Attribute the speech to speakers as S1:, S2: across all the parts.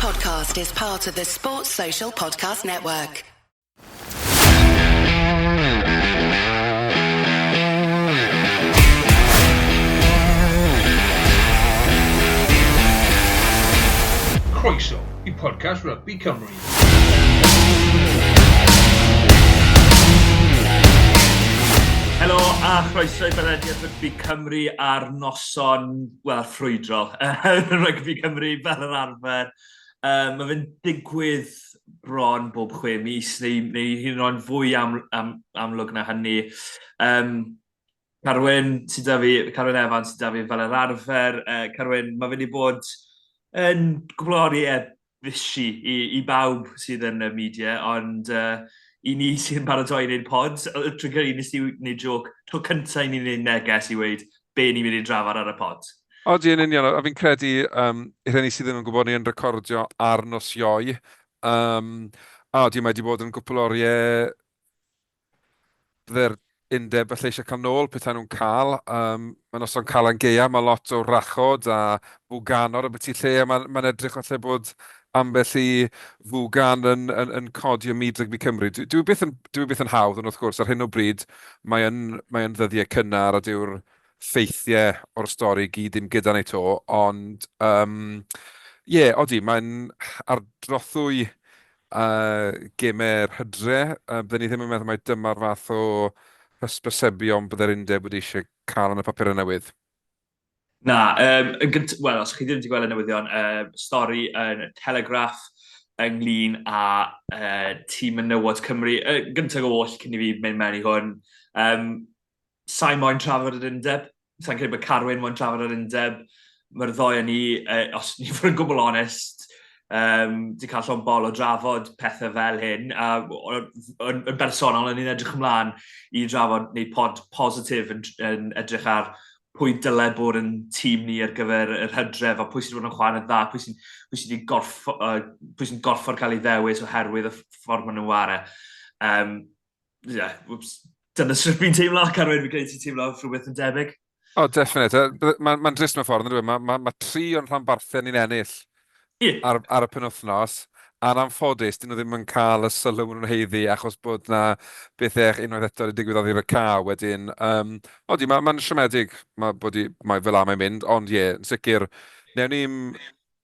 S1: podcast is part of the Sports Social Podcast Network.
S2: Croeso i podcast Rugby Cymru.
S3: Helo a chroeso i Belediad Rygbi Cymru ar noson, wel, ffrwydrol. Rygbi Cymru fel yr arfer. Um, mae fe'n digwydd bron bob chwe mis, neu, neu hyd yn oed fwy am, am, amlwg na hynny. Um, Carwyn sydd 'da fi, Carwyn Evans sydd 'da fi fel yr arfer. Uh, Carwyn, mae fe wedi bod yn gwbl o oriau busy i, i bawb sydd yn y media, ond uh, i ni sydd yn paratoi i wneud pod, trwy credu nes i wneud joc, tro cyntaf i ni wneud neges i weud be ni'n mynd i drafod ar y pod.
S4: Odi, yn union, a fi'n credu, um, i'r rheini sydd ddim yn gwybod, ni yn recordio ar nos Iau. Um, a odi, mae wedi bod yn gwpl oriau Bydde'r undeb falle eisiau cael nôl petai nhw'n cael. Um, mae noson Calan Gaea, mae lot o rachod a fwganod a beth lle, a mae'n ma edrych falle bod ambell i fwgan yn, yn, yn codi ym myd rygbi Cymru. Dwi, dwi, byth yn, dwi byth yn hawdd, ond wrth gwrs ar hyn o bryd mae yn, mae yn ddyddiau cynnar a dyw'r ffeithiau o'r stori gyd ddim gyda ni to, ond um, ie, yeah, odi, mae'n ar drothwy uh, gemau'r hydre. Uh, bydden ni ddim yn meddwl mai dyma'r fath o hysbysebion bydde'r undeb wedi eisiau cael yn y papurau newydd.
S3: Na, um, yn gynt, wel, os chi ddim wedi gweld y newyddion, um, stori yn y Telegraph ynglyn â uh, tîm menywod Cymru. Uh, gyntaf oll, cyn i fi mynd mewn i hwn, um, Sa'i moyn trafod yr undeb. Sa'n credu bod Carwyn moyn trafod yr undeb. Mae'r ddoi o ni, eh, os ni'n fod yn gwbl onest, um, di cael llond bol o drafod pethau fel hyn, a yn, yn bersonol, o'n i'n edrych ymlaen i drafod neu pod positif yn, yn edrych ar pwy dylai bod yn tîm ni ar gyfer yr hydref a pwy sydd wedi bod yn chwarae'n dda, pwy sy'n pwy sydd wedi gorffo, uh, pwy sy'n gorfod cael ei ddewis oherwydd y ffordd maen nhw'n ware. Um, yeah, whoops, dyna sut fi'n teimlo, Carwyn, fi'n credu ti'n teimlo rhywbeth yn debyg.
S4: O, oh, definite. Mae'n ma drist mewn ffordd, yn dwi? Mae ma, ma tri o'n rhanbarthau ni'n ennill yeah. ar, ar y penwythnos, a'n anffodus, dyn nhw ddim yn cael y sylw maen nhw'n heiddi achos bod na bethau unwaith eto wedi digwydd oddi ar y ca wedyn. Um, odi, mae'n ma siomedig ma, bod i, mae fel am mae'n mynd, ond ie, yeah, yn sicr, newn ni'n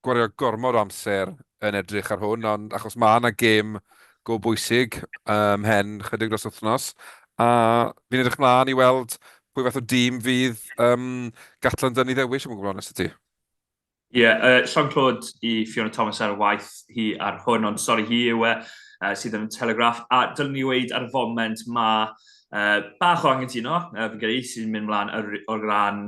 S4: gwario gormod o amser yn edrych ar hwn, ond achos mae yna gêm go bwysig ym mhen chydig dros wythnos, a fi'n edrych mlaen i weld pwy fath o dîm fydd um, Gatland yn ei ddewis, i'm yn gwybod onest i ti.
S3: Ie, yeah, uh, llond clod i Fiona Thomas ar y waith hi ar hwn, ond sori hi yw e, uh, sydd yn y Telegraph. A dylwn ni weid ar y foment mae uh, bach o angytuno, uh, fi'n credu, sy'n mynd mlaen o ran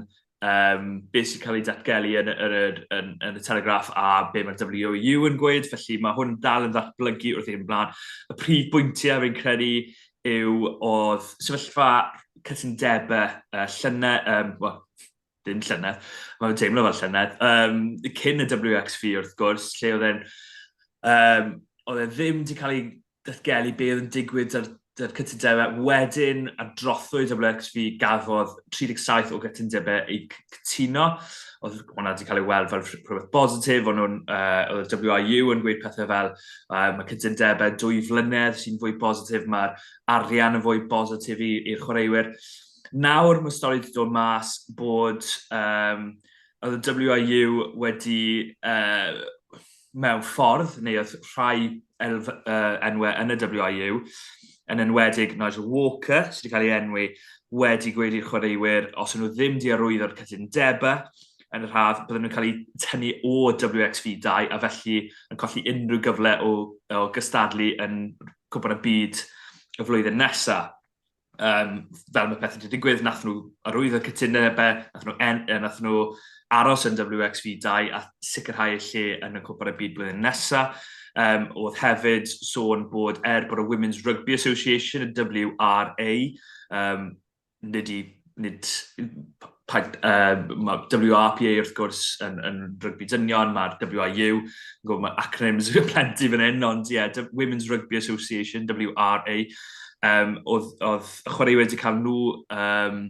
S3: um, beth sy'n cael ei datgelu yn, yn, yn, yn, yn y Telegraph a be mae'r WOU yn gweud, felly mae hwn dal yn ddatblygu wrth i'n blaen. Y prif bwyntiau fi'n credu yw oedd sefyllfa cytundebau uh, llynedd, um, well, dim llynedd, mae'n teimlo fel llynedd, um, cyn y WXV wrth gwrs, lle oedd e'n um, oedd e ddim wedi cael ei datgelu be oedd yn digwydd 'da'r 'da'r cytundebau. Wedyn, ar drothwy WXV gafodd 37 o gytundebau eu cytuno. Oedd hwnna wedi cael ei weld fel rhywbeth bositif, o'n nhw'n, uh, oedd y WIU yn gweud pethau fel uh, mae cytundebau dwy flynedd sy'n fwy bositif, mae'r arian yn fwy bositif i'r chwaraewyr. Nawr mae stori wedi dod mas bod um, oedd y WIU wedi uh, mewn ffordd, neu oedd rhai elf, uh, enwau yn y WIU, yn enwedig Nigel Walker, sydd wedi cael ei enwi, wedi gweud i'r chwaraewyr, os nhw ddim di arwyddo'r cytundebau yn yr haf, bydden nhw'n cael eu tynnu o WXV2 a felly yn colli unrhyw gyfle o, o gystadlu yn Cwpan y Byd y flwyddyn nesaf. um, fel mae pethau wedi digwydd, nath nhw arwyddo cytundebau, nath nhw, en, nath nhw aros yn WXV2 a sicrhau y lle yn y Cwpan y Byd blwyddyn nesaf. Um, oedd hefyd sôn bod er bod y Women's Rugby Association, y WRA, um, nid i, nid, pa, uh, mae WRPA wrth gwrs yn, yn rygbi dynion, mae'r WIU, gwybod, mae acronyms yn plenty fan hyn, ond ie, yeah, Women's Rugby Association, WRA, um, oedd, oedd y chwaraewyr wedi cael nhw um,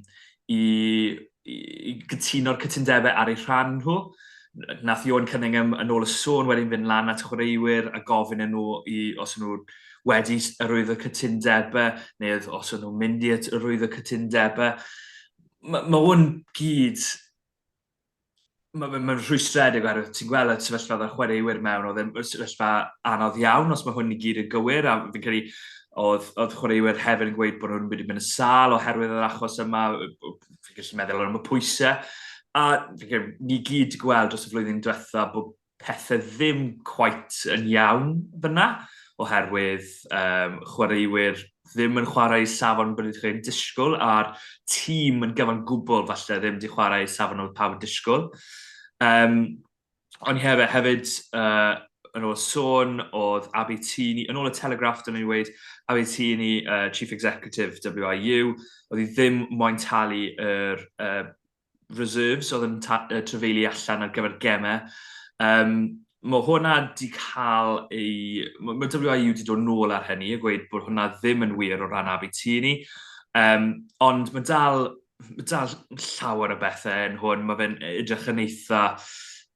S3: i, i, i gytuno'r cytundebau ar eu rhan nhw. Nath Ioan Cunningham yn ôl y sôn wedyn fynd lan at chwaraewyr a gofyn yn nhw i, os nhw wedi arwyddo cytundebau neu os o'n nhw'n mynd i arwyddo cytundebau. Mae ma hwn gyd mae'n ma, ma rhwystredig oherwydd ti'n gweld y sefyllfa o'r chwaraewyr mewn, oedd e'n sefyllfa anodd iawn os mae hwn i gyd yn gywir, a fi'n credu oedd, oedd chwaraewyr hefyd yn gweud bod nhw'n mynd i mynd yn sâl oherwydd yr achos yma, fi'n gallu meddwl am y pwysau, a fi'n credu ni gyd wedi gweld dros y flwyddyn diwetha bod pethau ddim quite yn iawn fyna, oherwydd um, chwaraewyr ddim yn chwarae i safon bod chi'n disgwyl, a'r tîm yn gyfan gwbl falle ddim wedi chwarae i safon oedd pawb yn disgwyl. Um, ond hefyd, hefyd uh, yn ôl sôn, oedd Abi Tini, yn ôl y Telegraph, dyna ni wedi, Abi Tini, uh, Chief Executive WIU, oedd hi ddim moyn talu yr uh, reserves oedd yn trafeili allan ar gyfer gemau. Um, mae hwnna di cael ei... Mae, mae WIU wedi dod nôl ar hynny a gweud bod hwnna ddim yn wir o ran Abitini. Um, ond mae dal, mae dal llawer o bethau yn hwn. Mae fe'n edrych yn eitha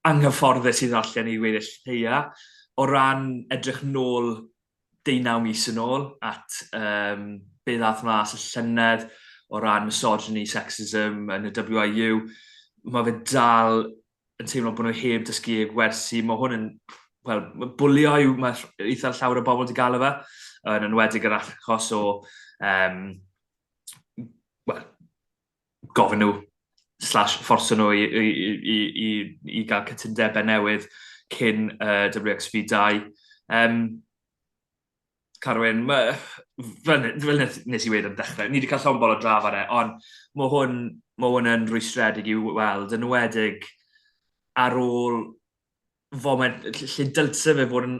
S3: anghyfforddus i ddarllen i weud y lleia. O ran edrych nôl deunaw mis yn ôl at um, be ddath mas y llynedd o ran misogyny, sexism yn y WIU, mae fe dal yn teimlo bod nhw heb dysgu eu gwersi. Mae hwn yn, wel, bwlio yw, mae eitha llawer o bobl wedi gael fe, yn enwedig yr achos o, um, well, gofyn nhw slash fforso nhw i, i, i, i, i gael cytundebau newydd cyn uh, WXV2. Um, Carwyn, ma, fel, fel nes, nes i weud ar dechrau, ni wedi cael llond bol o draf ar e, ond mae hwn, mae hwn yn rwystredig i'w weld, yn enwedig ar ôl foment lle dylse fe fod yn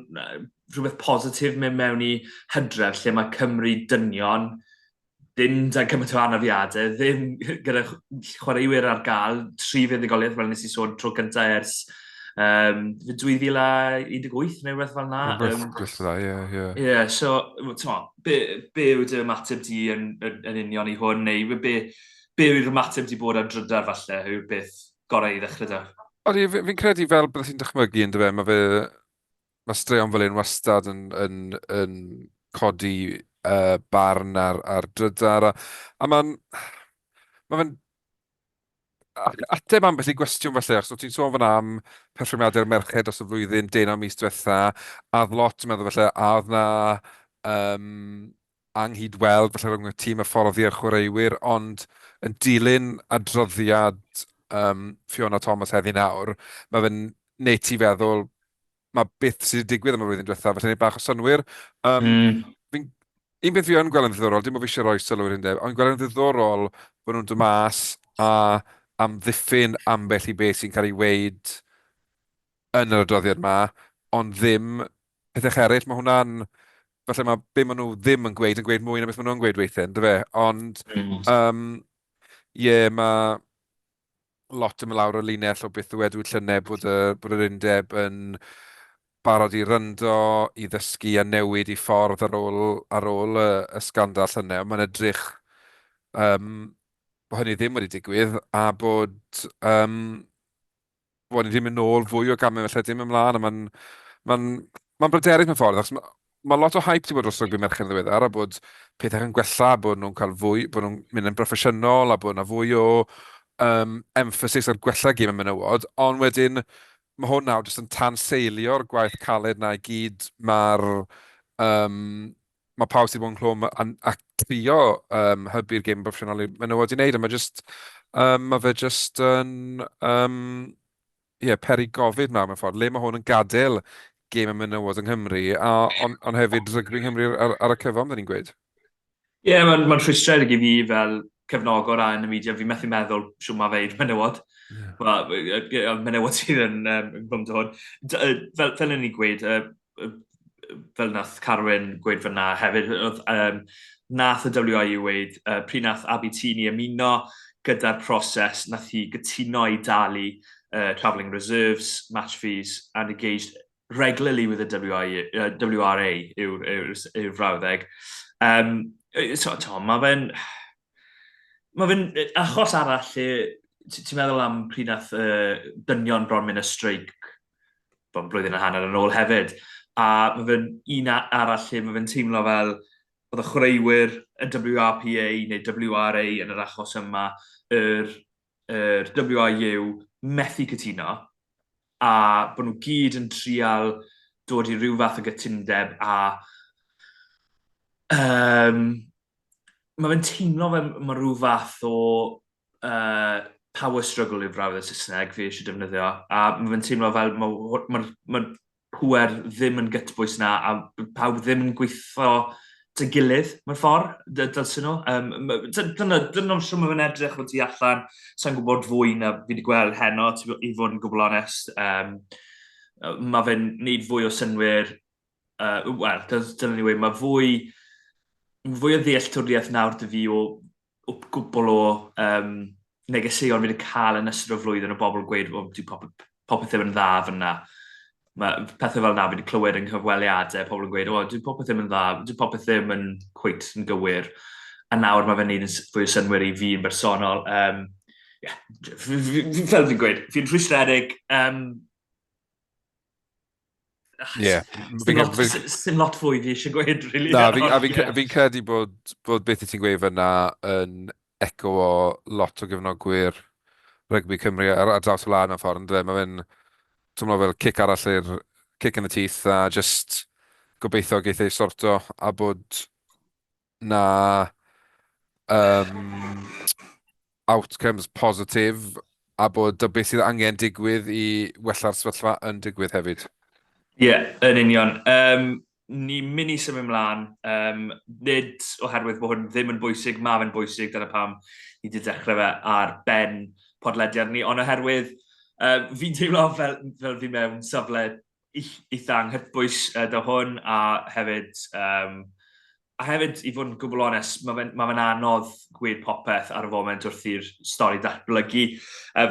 S3: rhywbeth positif mynd mewn i hydref lle mae Cymru dynion ddim da cymaint o anafiadau, ddim gyda chwaraewyr ar gael, tri fuddugoliaeth fel nes i sôn tro cyntaf ers um, 2018 neu rhywbeth fel yna.
S4: Rhywbeth fel yna, ie,
S3: ie. Ie, so, t'mo, be, be yw dy ymateb di yn, yn, yn union i hwn, neu be, be yw'r ymateb di bod ar drydar falle, yw'r beth gorau i ddechrau da?
S4: Odi, fi'n fi credu fel bydde ti'n dychmygu yn dyfe, mae fe, mae straeon fel un wastad yn, yn, yn codi uh, barn ar, ar drydar, a, a mae'n, mae fe'n ateb ambell i gwestiwn falle, achos ti'n sôn fan'na am perfformiadau'r merched dros y flwyddyn, deunaw mis diwetha, a oedd lot yn meddwl falle, a oedd 'na um, anghyd-weld falle rhwng y tîm hyfforddi a'r chwaraewyr, ond yn dilyn adroddiad um, Fiona Thomas heddi nawr, mae fe'n neud ti feddwl, mae beth sydd wedi digwydd am y flwyddyn diwethaf, felly neud bach o synnwyr. Um, mm. Fi'n, un beth fi yn gweld yn ddiddorol, dim bod fi eisiau rhoi sylw i'r undeb, ond gweld yn ddiddorol bod nhw'n dod mas a amddiffyn ambell i beth sy'n cael ei weid yn yr adroddiad 'ma, ond ddim pethau eraill. Mae hwnna'n... Falle mae be maen nhw ddim yn gweud yn gweud mwy na beth maen nhw'n gweud weithiau, yndyfe? Ond um, ie, mae lot yn mynd lawr y linell o beth ddywedwyd llynedd bod, y, bod yr undeb yn barod i ryndo, i ddysgu a newid i ffordd ar ôl, ar ôl y, y sgandal llynedd. Mae'n edrych um, bod hynny ddim wedi digwydd a bod um, bod ni wedi mynd nôl fwy o gamau falle dim ymlaen, a mae'n mae'n mae'n bryderus mewn ffordd, achos mae, mae lot o hype wedi bod dros rygbi merched yn ddiweddar, a bod pethau yn gwella, bod nhw'n cael fwy, bod nhw'n mynd yn broffesiynol, a bod yna fwy o um, emphasis ar gwella gêm y menywod, ond wedyn mae hwn nawr jyst yn tanseilio'r gwaith caled na i gyd mae'r um, mae pawb sydd wedi bod ynghlwm a, a trio um, hybu'r gêm broffesiynol i menywod i wneud, a mae just, um, mae fe just yn um, yeah, peri gofid nawr mewn ffordd. Le mae hwn yn gadael gêm y menywod yng Nghymru, a, ond on hefyd rygbi yng Nghymru ar, ar y cyfan, dyn ni'n gweud.
S3: Ie, yeah, mae'n ma rhwystredig i fi fel cefnogwr a yn y media, fi methu meddwl siw mae fe i'r menywod. Yeah. Well, menywod sydd yn um, yn hwn. Fel, fel ni'n gweud, uh, fel nath Carwyn gweud fyna hefyd, oedd, um, nath y WIU weud, uh, pryd nath Abi Tini ymuno gyda'r proses, nath hi gytuno i dalu uh, travelling reserves, match fees, and engaged regularly with the WIU, uh, WRA yw'r yw, yw, yw frawddeg. Um, so, to, mae fe'n... Mae fe'n achos arall lle Ti'n meddwl am pryd nath dynion bron mynd y streic bron blwyddyn a hanner yn ôl hefyd, a mae fe'n un arall lle mae fe'n teimlo fel oedd y chwaraewyr y WRPA neu WRA yn yr achos yma, yr, yr WRU methu cytuno, a bod nhw gyd yn trial dod i ryw fath o gytundeb a mae fe'n teimlo fel mae rhyw fath o power struggle yw'r frawddeg Saesneg fi eisiau defnyddio, a mae fe'n teimlo fel mae'r ma, ma, ma pŵer ddim yn gytbwys na, a pawb ddim yn gweithio dy gilydd mewn ffordd, dylsyn nhw. Dyna, dyna siwr mae fe'n edrych o tu allan, sa'n gwybod fwy na fi wedi gweld heno, i fod yn gwbl onest. Mae fe'n neud fwy o synwyr, wel, dyna ni weud, mae fwy, fwy o ddealltwriaeth nawr dy fi o, o gwbl o um, negeseuon fi wedi cael yn ystod y flwyddyn o bobl yn gweud, o, dwi popeth, popeth ddim yn dda fyna. Mae pethau fel yna fi wedi clywed yn cyfweliadau, pobl yn gweud, o, dwi popeth ddim yn dda, dwi popeth ddim yn cweit yn gywir. A nawr mae fe'n neud yn fwy o synnwyr i fi yn bersonol. Yeah, fel fi'n gweud, fi'n rhwystredig.
S4: Ie.
S3: Sy'n lot fwy fi eisiau gweud, really.
S4: Na, fi, a fi'n yeah. fi credu bod, bod beth i ti'n gweud fyna yn eco o lot o gefnogwyr rygbi Cymru ar, ar draws y wlad mewn ffordd, ynddo fe? Mae fe'n teimlo fel cic arall i'r kick in the teeth a just gobeithio geith ei sorto a bod na um, outcomes positif a bod dy beth sydd angen digwydd i wella'r sefyllfa yn digwydd hefyd.
S3: Ie, yeah, yn union. Um, ni'n mynd i symud ymlaen, um, nid oherwydd bod hwn ddim yn bwysig, mae fe'n bwysig, dyna pam ni wedi dechrau fe ar ben podlediad ni, ond oherwydd um, fi'n teimlo fel, fel fi mewn safle eitha anghytbwys uh, da hwn, a hefyd, um, a hefyd, i fod yn gwbl onest, mae fe'n ma fe anodd gweud popeth ar y foment wrth i'r stori datblygu.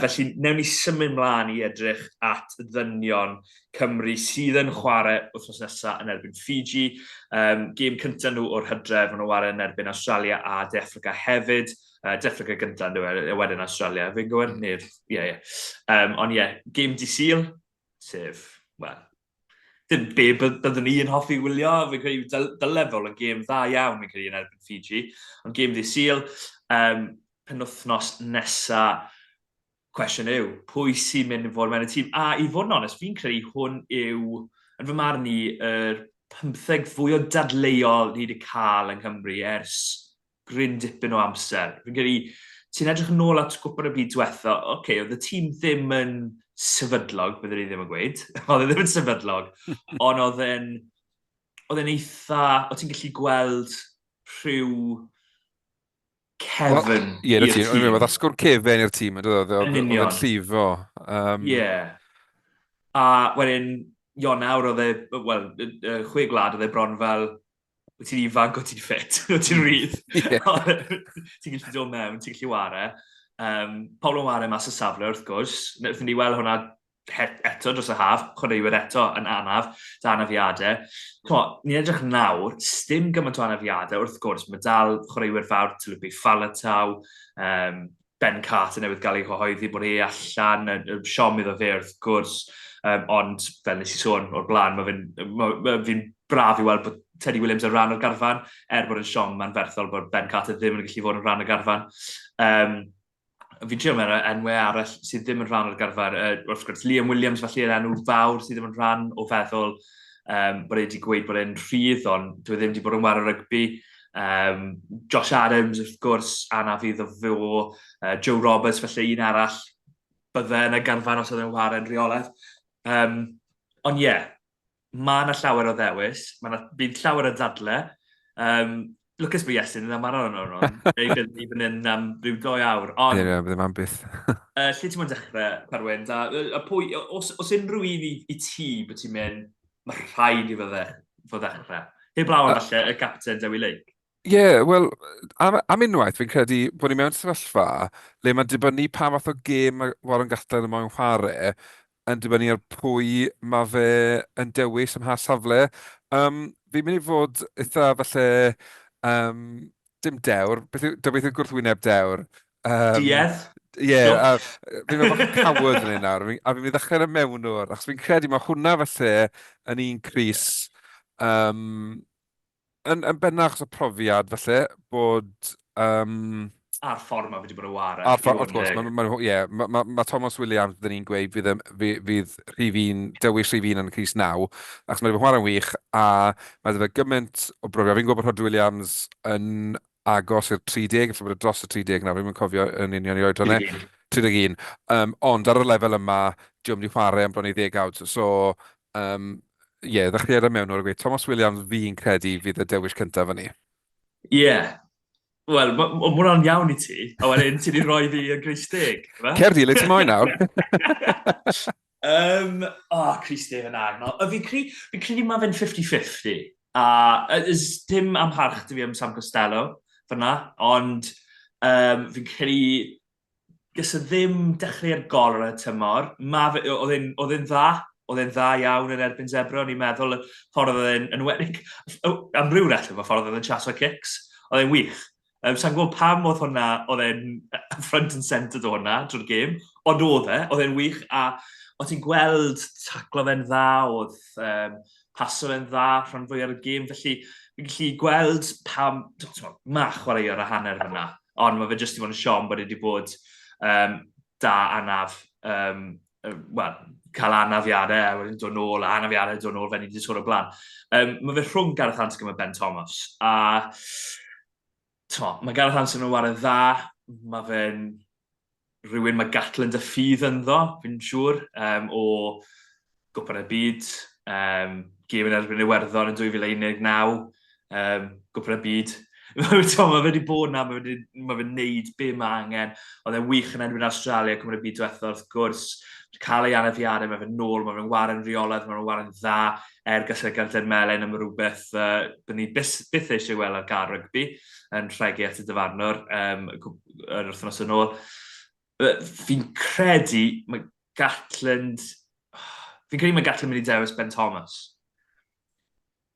S3: Felly, newn ni symud mlaen i edrych at ddynion Cymru sydd yn chwarae wythnos nesaf yn erbyn Fiji. Um, gêm cyntaf nhw o'r hydref, maen nhw'n chwarae yn erbyn Australia a De Affrica hefyd. De Affrica gyntaf, yn wedyn Australia. Fi'n gywir? Mm. Neu'r... Ie, ie. Um, ond ie, gêm di Sul, sef, wel, dim be byddwn ni yn hoffi wylio, fi'n credu dyl, dyle fod yn gêm dda iawn, fi'n credu yn erbyn Fiji, ond gêm ddydd Sul, um, penwythnos nesa, cwestiwn yw, pwy sy'n mynd i fod mewn y tîm? A i fod yn onest, fi'n credu hwn yw, yn fy marn i, yr 15 fwy o dadleuol ni wedi cael yng Nghymru ers gryn dipyn o amser. Fi'n credu, ti'n edrych yn ôl at Gwpan y Byd diwetha, oce, okay, oedd y tîm ddim yn sefydlog, byddwn i ddim yn gweud, oedd e ddim yn sefydlog, ond oedd e'n oedd e'n eitha, oedd ti'n gallu gweld rhyw cefn
S4: Ie, i'r tîm. Oedd asgwrn cefen i'r tîm, yn dod, oedd e'n llifo.
S3: Ie. A wedyn, Ionawr oedd e, wel, chwe gwlad oedd e bron fel, wyt ti'n ifanc, wyt ti'n ffit, wyt ti'n rhydd. Ti'n gallu dod mewn, ti'n gallu ware. Um, pobl yn ware mas y safle, wrth gwrs. Wnaethon ni weld hwnna eto dros y haf, chwaraewyr eto yn anaf, da anafiadau. Ni'n edrych nawr, sdim gymaint o anafiadau, wrth gwrs, mae dal chwaraewyr fawr, Taulupe Faletau, um, Ben Carter newydd gael ei gyhoeddi bod e allan, yn siom iddo fe wrth gwrs, um, ond fel nes i sôn o'r blaen, mae fe'n ma, ma fi braf i weld bod Teddy Williams yn rhan o'r garfan, er bod yn siom anferthol bod Ben Carter ddim yn gallu fod yn rhan o'r garfan. Um, fi'n trio meddwl enwau arall sydd ddim yn rhan o'r garfan. Wrth gwrs, Liam Williams felly yn enw fawr sydd ddim yn rhan o feddwl um, bod e wedi gweud bod e'n rhydd, ond dwi e ddim wedi bod yn wario rygbi. Um, Josh Adams, wrth gwrs, anaf iddo fo. Joe Roberts, felly un arall, bydde yn y garfan os oedd e'n ware'n rheolaidd. Um, ond ie, yeah, mae yna llawer o ddewis, mae yna bydd llawer o dadle. Um, lwcus bod Iestyn yn amar o'n hwn, neu bydd ni fan hyn am ryw doi awr.
S4: Ond, Ie, ddim am byth.
S3: lle ti'n mwyn dechrau, Carwyn? A, a pwy, os, os unrhyw un i, i ti bod ti'n mynd, mae rhaid i fo dde, fo ddechrau. Heblaw am falle y capten Dewi Lake.
S4: Ie, yeah, wel, am, am unwaith fi'n credu bod ni mewn sefyllfa le mae'n dibynnu pa fath o gêm mae Warren Gatland yn moyn chwarae yn dibynnu ar pwy mae fe yn dewis ym mha safle. Um, fi'n mynd i fod eitha falle, um, dim dewr, beth yw, beth yw gwrthwyneb dewr?
S3: Um, Duedd?
S4: Ie, a fi'n meddwl bach o coward fan hyn nawr, a fi'n mynd i ddechrau yn y mewnwr, achos fi'n credu mae hwnna falle yn un crys, um, yn, yn bennaf achos y profiad falle, bod... Um,
S3: A'r ffordd mae wedi bod yn ware.
S4: A'r ffordd, wrth gwrs, mae ma, ma, yeah, ma, ma, ma Thomas Williams, byddwn ni'n gweud, fydd, fydd, fydd rhif un, dewis rhif un yn y crys naw, achos mae wedi bod yn chwarae'n wych, a mae wedi gymaint o brofiad. Fi'n gwybod bod Rhodri Williams yn agos i'r 30, falle bod e dros y 30 nawr, fi'n cofio yn union i oedran e. 31. Um, ond ar y lefel yma, diolch wedi chwarae am bron i ddegawd. So, um, ie, yeah, ddechreuad y mewn o'r gweud. Thomas Williams fi'n credu fydd y dewis cyntaf fyny.
S3: Ie. Yeah. Wel, mae ma hwnna'n iawn i ti, a wedyn ti wedi rhoi fi y Chris Deg.
S4: Cer di, le ti moyn nawr?
S3: um, oh, Chris Deg yn agno. Fi'n credu, fi credu mae fe'n 50-50. A ys dim amharch 'da fi am Sam Costello fan'na, ond um, fi'n credu ges e ddim dechrau'r gorau y tymor. Ma fe, oedd e'n oedd e'n dda, oedd e'n dda iawn yn erbyn Zebra, o'n i'n meddwl y ffordd oedd e'n enwedig, am ryw reswm, y ffordd oedd e'n chaso kicks, oedd e'n wych. Um, Sa'n gwybod pam oedd hwnna, oedd e'n front and centre do hwnna drwy'r gêm, ond oedd e, oedd e'n wych, a o ti'n gweld taclo fe'n dda, oedd um, paso fe'n dda rhan fwy ar y gêm, felly fi'n gallu gweld pam, mae chwaraewr a hanner hwnna, ond mae fe jyst i fod yn siom bod e wedi bod um, da anaf, um, wel, cael anafiadau a wedyn dod nôl, a anafiadau dod nôl, fel ni wedi sôn o blaen. Um, mae fe rhwng Gareth Anscombe a Ben Thomas, a tmo, mae Gareth Anscombe yn wario dda, mae fe'n rhywun mae Gatland y ffydd ynddo, fi'n siŵr, um, o Gwpan y Byd, um, gêm yn erbyn Iwerddon yn 2019, um, Gwpan y Byd. Mae fe wedi bod na, mae fe ma fe'n neud be mae angen. Oedd e'n wych yn erbyn Australia, Cwpan y Byd diwethaf wrth gwrs. Cael ei anafiadau, mae fe'n nôl, mae fe'n ware'n rheolaidd, mae fe'n ware'n dda, er gallai gael melyn am rhywbeth uh, bydd ni byth, byth eisiau weld ar gael rygbi yn rhegi at y dyfarnwr um, yr wythnos yn ôl. Fi'n credu mae Gatland... Fi'n credu mae Gatland mynd i dewis Ben Thomas.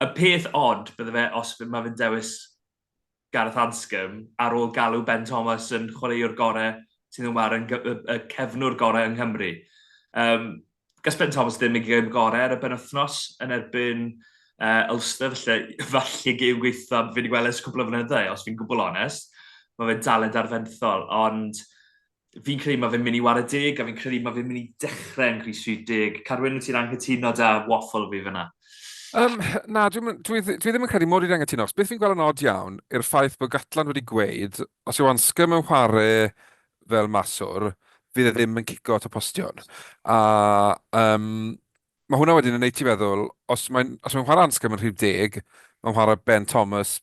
S3: Y peth odd bydde fe os mae fe'n dewis Gareth Anscombe ar ôl galw Ben Thomas yn chwaraewr gorau sydd yn wario y, y cefnwr gorau yng Nghymru. Um, gas Ben Thomas ddim ei gêm gorau ar y benwythnos yn erbyn uh, Ulster, felly falle gêm gweitha fi wedi gweld ers cwpl o flynyddau, os fi'n gwbl onest. Mae fe'n dalent arfenthol, ond fi'n credu mae fe'n mynd i wario deg, a fi'n credu mae fe'n mynd i dechrau yn crys rhif deg. Carwyn, wyt ti'n anghytuno da waffle fi fyna?
S4: Um, na, dwi, dwi, dwi ddim yn credu mod i'n anghytuno. Beth fi'n gweld yn odd iawn yw'r ffaith bod Gatland wedi gweud, os yw Anscombe yn chwarae fel maswr, fydd e ddim yn cico at y postion. A um, mae hwnna wedyn yn neud ti feddwl, os mae'n os mae'n chwarae Anscombe yn rhif deg, mae'n chwarae Ben Thomas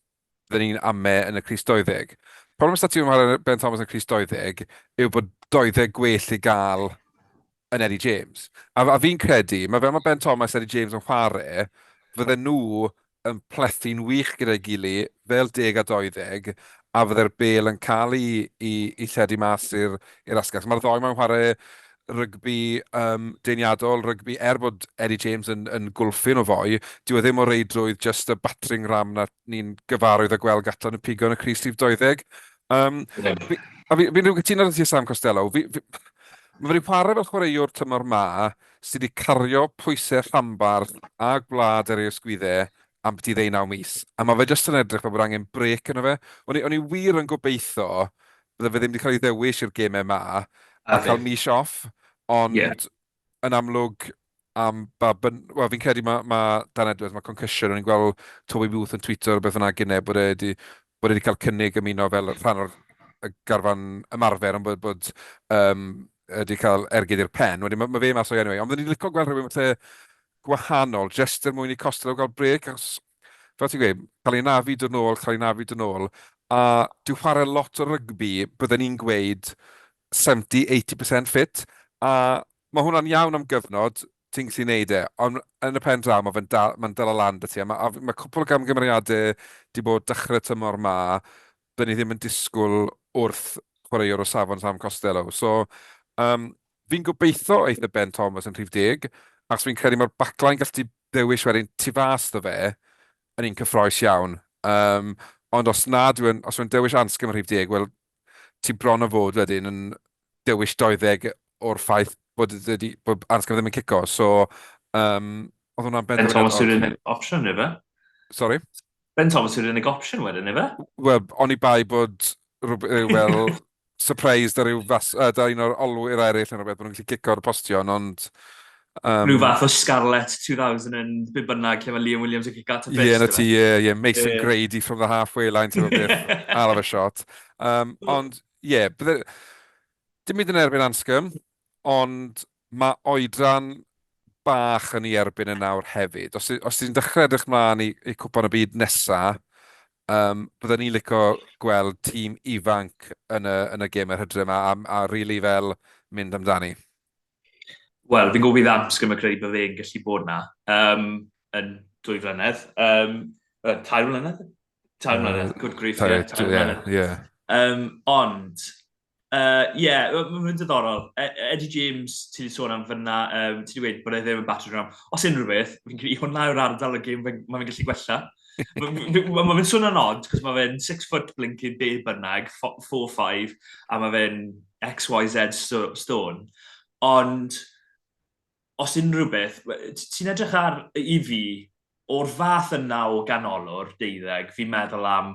S4: fydden ni'n ame yn y crys 20. Problem os ti'n chwarae Ben Thomas yn y crys 20 yw bod 20 gwell i gael yn Eddie James. A, a fi'n credu, mae fel mae Ben Thomas a Eddie James yn chwarae, fydden nhw yn plethu'n wych gyda'i gilydd fel 10 a 20, a fydde'r bêl yn cael ei, ei, ei lledu mas i'r asgell. Mae'r ddoi mae'n chwarae rygbi um, deiniadol, rygbi, er bod Eddie James yn, yn gwlffyn o foi, dyw e ddim o reidrwydd just y battering ram na ni'n gyfarwydd â gweld Gatland yn pigo yn y crys rhif 20. Um, yeah. fi, a fi'n fi, fi cytuno ti Sam Costello. Fi, fi, mae fe wedi chwarae fel chwaraewr tymor ma sydd wedi cario pwysau rhanbarth a gwlad ar ei ysgwyddau am byti ddeunaw mis. A mae fe jyst yn edrych fel bod angen brêc yno fe. O'n i, o'n i wir yn gobeithio bydde fe ddim wedi cael ei ddewis i'r gemau ma a, a cael mis off, ond yeah. yn amlwg am ba byn... Wel, fi'n credu mae ma Dan Edwards, mae concussion, o'n i'n gweld Toby Booth yn tweeto rhywbeth yna gynne, bod e wedi, bod e wedi cael cynnig ymuno fel rhan o'r garfan ymarfer, ond bod, bod um, wedi cael ergyd i'r pen. Wedyn mae, ma fe mas o'i anyway. Ond fydden ni'n licio gweld rhywun falle gwahanol, jyst er mwyn i Costello gael brêc, achos fel ti'n gweud, cael ei anafu dod nôl, cael ei anafu dod nôl, a dyw chwarae lot o rygbi, bydden ni'n gweud 70-80% fit, a mae hwnna'n iawn am gyfnod, ti'n gallu neud e, ond yn y pen draw mae fe'n dal, mae'n dala lan 'da ti, a mae, a mae cwpl o gamgymeriadau 'di bod dechrau tymor 'ma, dyn ni ddim yn disgwyl wrth chwaraewr o safon Sam Costello. So, um, fi'n gobeithio eith y Ben Thomas yn rhif deg, achos fi'n credu mae'r backline gallu dewis wedyn tu fas ddo fe yn un cyffroes iawn. Um, ond os nad yw'n, os yw'n dewis Anscombe yn rhif deg, wel, ti bron o fod wedyn yn dewis 20 o'r ffaith bod, ydi, bod Anscombe ddim yn cico. So, oedd hwnna'n
S3: Ben Thomas yw'r unig opsiwn, ife?
S4: Sorry?
S3: Ben Thomas yw'r unig opsiwn wedyn, ife?
S4: Wel, oni bai bod rhywbeth, fel, surprise da rhyw fas, da un o'r olwyr eraill neu rhywbeth, bod nhw'n gallu cico'r postion, ond...
S3: Rhyw fath o Scarlett 2000 and be bynnag, lle mae Liam Williams yn cico at y
S4: fist. Ie, na ti, ie, ie, Mason yeah. Grady from the halfway line, ti'n beth, I'll have a shot. Ond, ie, yeah, bydde, dim byd yn erbyn Anscombe, ond mae oedran bach yn ei erbyn yn nawr hefyd. Os, os ti'n dechrau edrych mlaen i, i Cwpan y Byd nesa, bydden ni'n licio gweld tîm ifanc yn y, yn y gêm yr hydref yma a, a really fel mynd amdani.
S3: Wel, fi'n gwybod bydd Anscombe yn credu bod fe'n gallu bod na yn 2 flynedd. 3 mlynedd? 3 mlynedd, good grief, ie, 3 mlynedd.
S4: Yeah.
S3: Ond, ie, yeah, mae'n diddorol. Eddie James, ti wedi sôn am fyna, ti wedi gweud bod e ddim yn battering ram. Os unrhyw beth, fi'n credu hwnna yw'r ardal y gêm mae fe'n gallu gwella. Mae fe'n swnio'n odd, cos mae fe'n 6 foot blinking be bynnag, 4'5, a mae fe'n XYZ stone. Ond, os unrhyw beth, ti'n edrych ar, i fi, o'r fath yna o ganolwr, deuddeg, fi'n meddwl am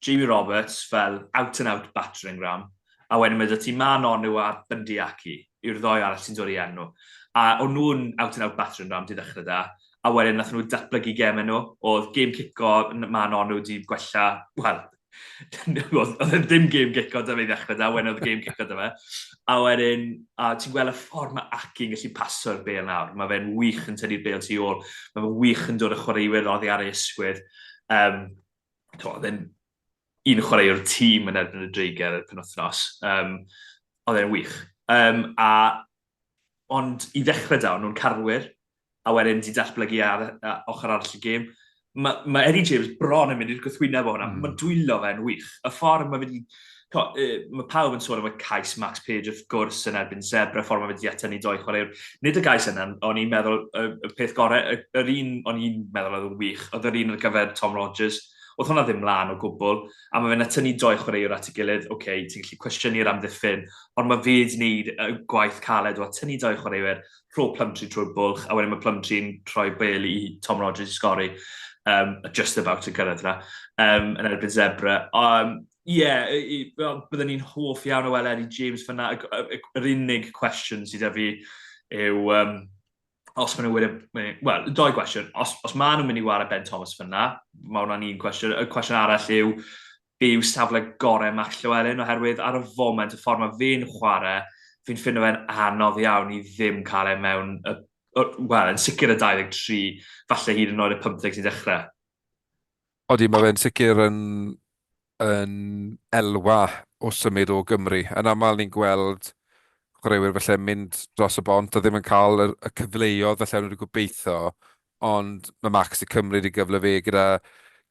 S3: Jamie Roberts fel out and out battering ram, a wedyn mae 'da ti Ma'a Nonu a Bundee Aki, yw'r ddoi arall sy'n dod i enw. A o'n nhw'n out and out battering ram di ddechrau da, a wedyn nath nhw datblygu gemau nhw, oedd game cico Ma'a Nonu di gwella, wel, oedd e ddim game cico da fe i ddechrau da, wedyn oedd game cico da fe. A wedyn, a ti'n gweld y ffordd mae Aki'n gallu paso'r bêl nawr. Mae fe'n wych yn tynnu'r bêl tu ôl. Mae fe'n wych yn dod y chwaraewyr oddi ar ei ysgwydd. Oedd e'n un chwaraewr tîm yn erbyn y Dreigiau ar y penwythnos. Oedd e'n wych. Ond i ddechrau da, o'n nhw'n carwyr, a wedyn di datblygu ar, ar ochr arall y gêm. Mae, mae Eddie James bron yn mynd i'r gwrthwyneb o hwnna. Mae dwylo fe'n wych. Y ffordd mae fe wedi... Mae pawb yn sôn am y cais Max Page wrth gwrs yn erbyn Zebra, y ffordd mae fe wedi atynnu doi chwaraewr. Nid y gais yna, o'n i'n meddwl y, y peth gorau, yr un o'n i'n meddwl oedd yn wych, oedd yr un ar gyfer Tom Rogers. Oedd hwnna ddim lan o gwbl, a mae fe'n atynnu doi chwaraewr at ei gilydd, oce, okay, ti'n gallu cwestiynu'r amddiffyn, ond mae fe wedi gwneud y gwaith caled o atynnu doi chwaraewyr, rho Plumtree trwy'r bwlch, a wedyn mae Plumtree'n rhoi bêl i Tom Rogers i sgori, just about yn cyrraedd yna, yn erbyn Zebra. Ie, yeah, byddwn ni'n hoff iawn o weld Eddie James fyna. Yr unig cwestiwn sydd â fi yw, os maen nhw wedi... Wel, doi gwestiwn. Os, os maen nhw'n mynd i wario Ben Thomas fyna, mae hwnna'n un cwestiwn. Y cwestiwn arall yw, be yw safle gorau Max Llewellyn, oherwydd ar y foment, y ffordd mae fe'n chwarae, fi'n ffindo fe'n anodd iawn i ddim cael e mewn, wel, yn sicr y 23, falle hyd yn oed y 15 sy'n dechrau.
S4: Odi, mae fe'n sicr yn, yn elwa o symud o Gymru. Yn aml ni'n gweld chwaraewyr falle mynd dros y bont a ddim yn cael y, y cyfleoedd falle o'n nhw wedi gobeithio, ond mae Max wedi cymryd ei gyfle fe gyda,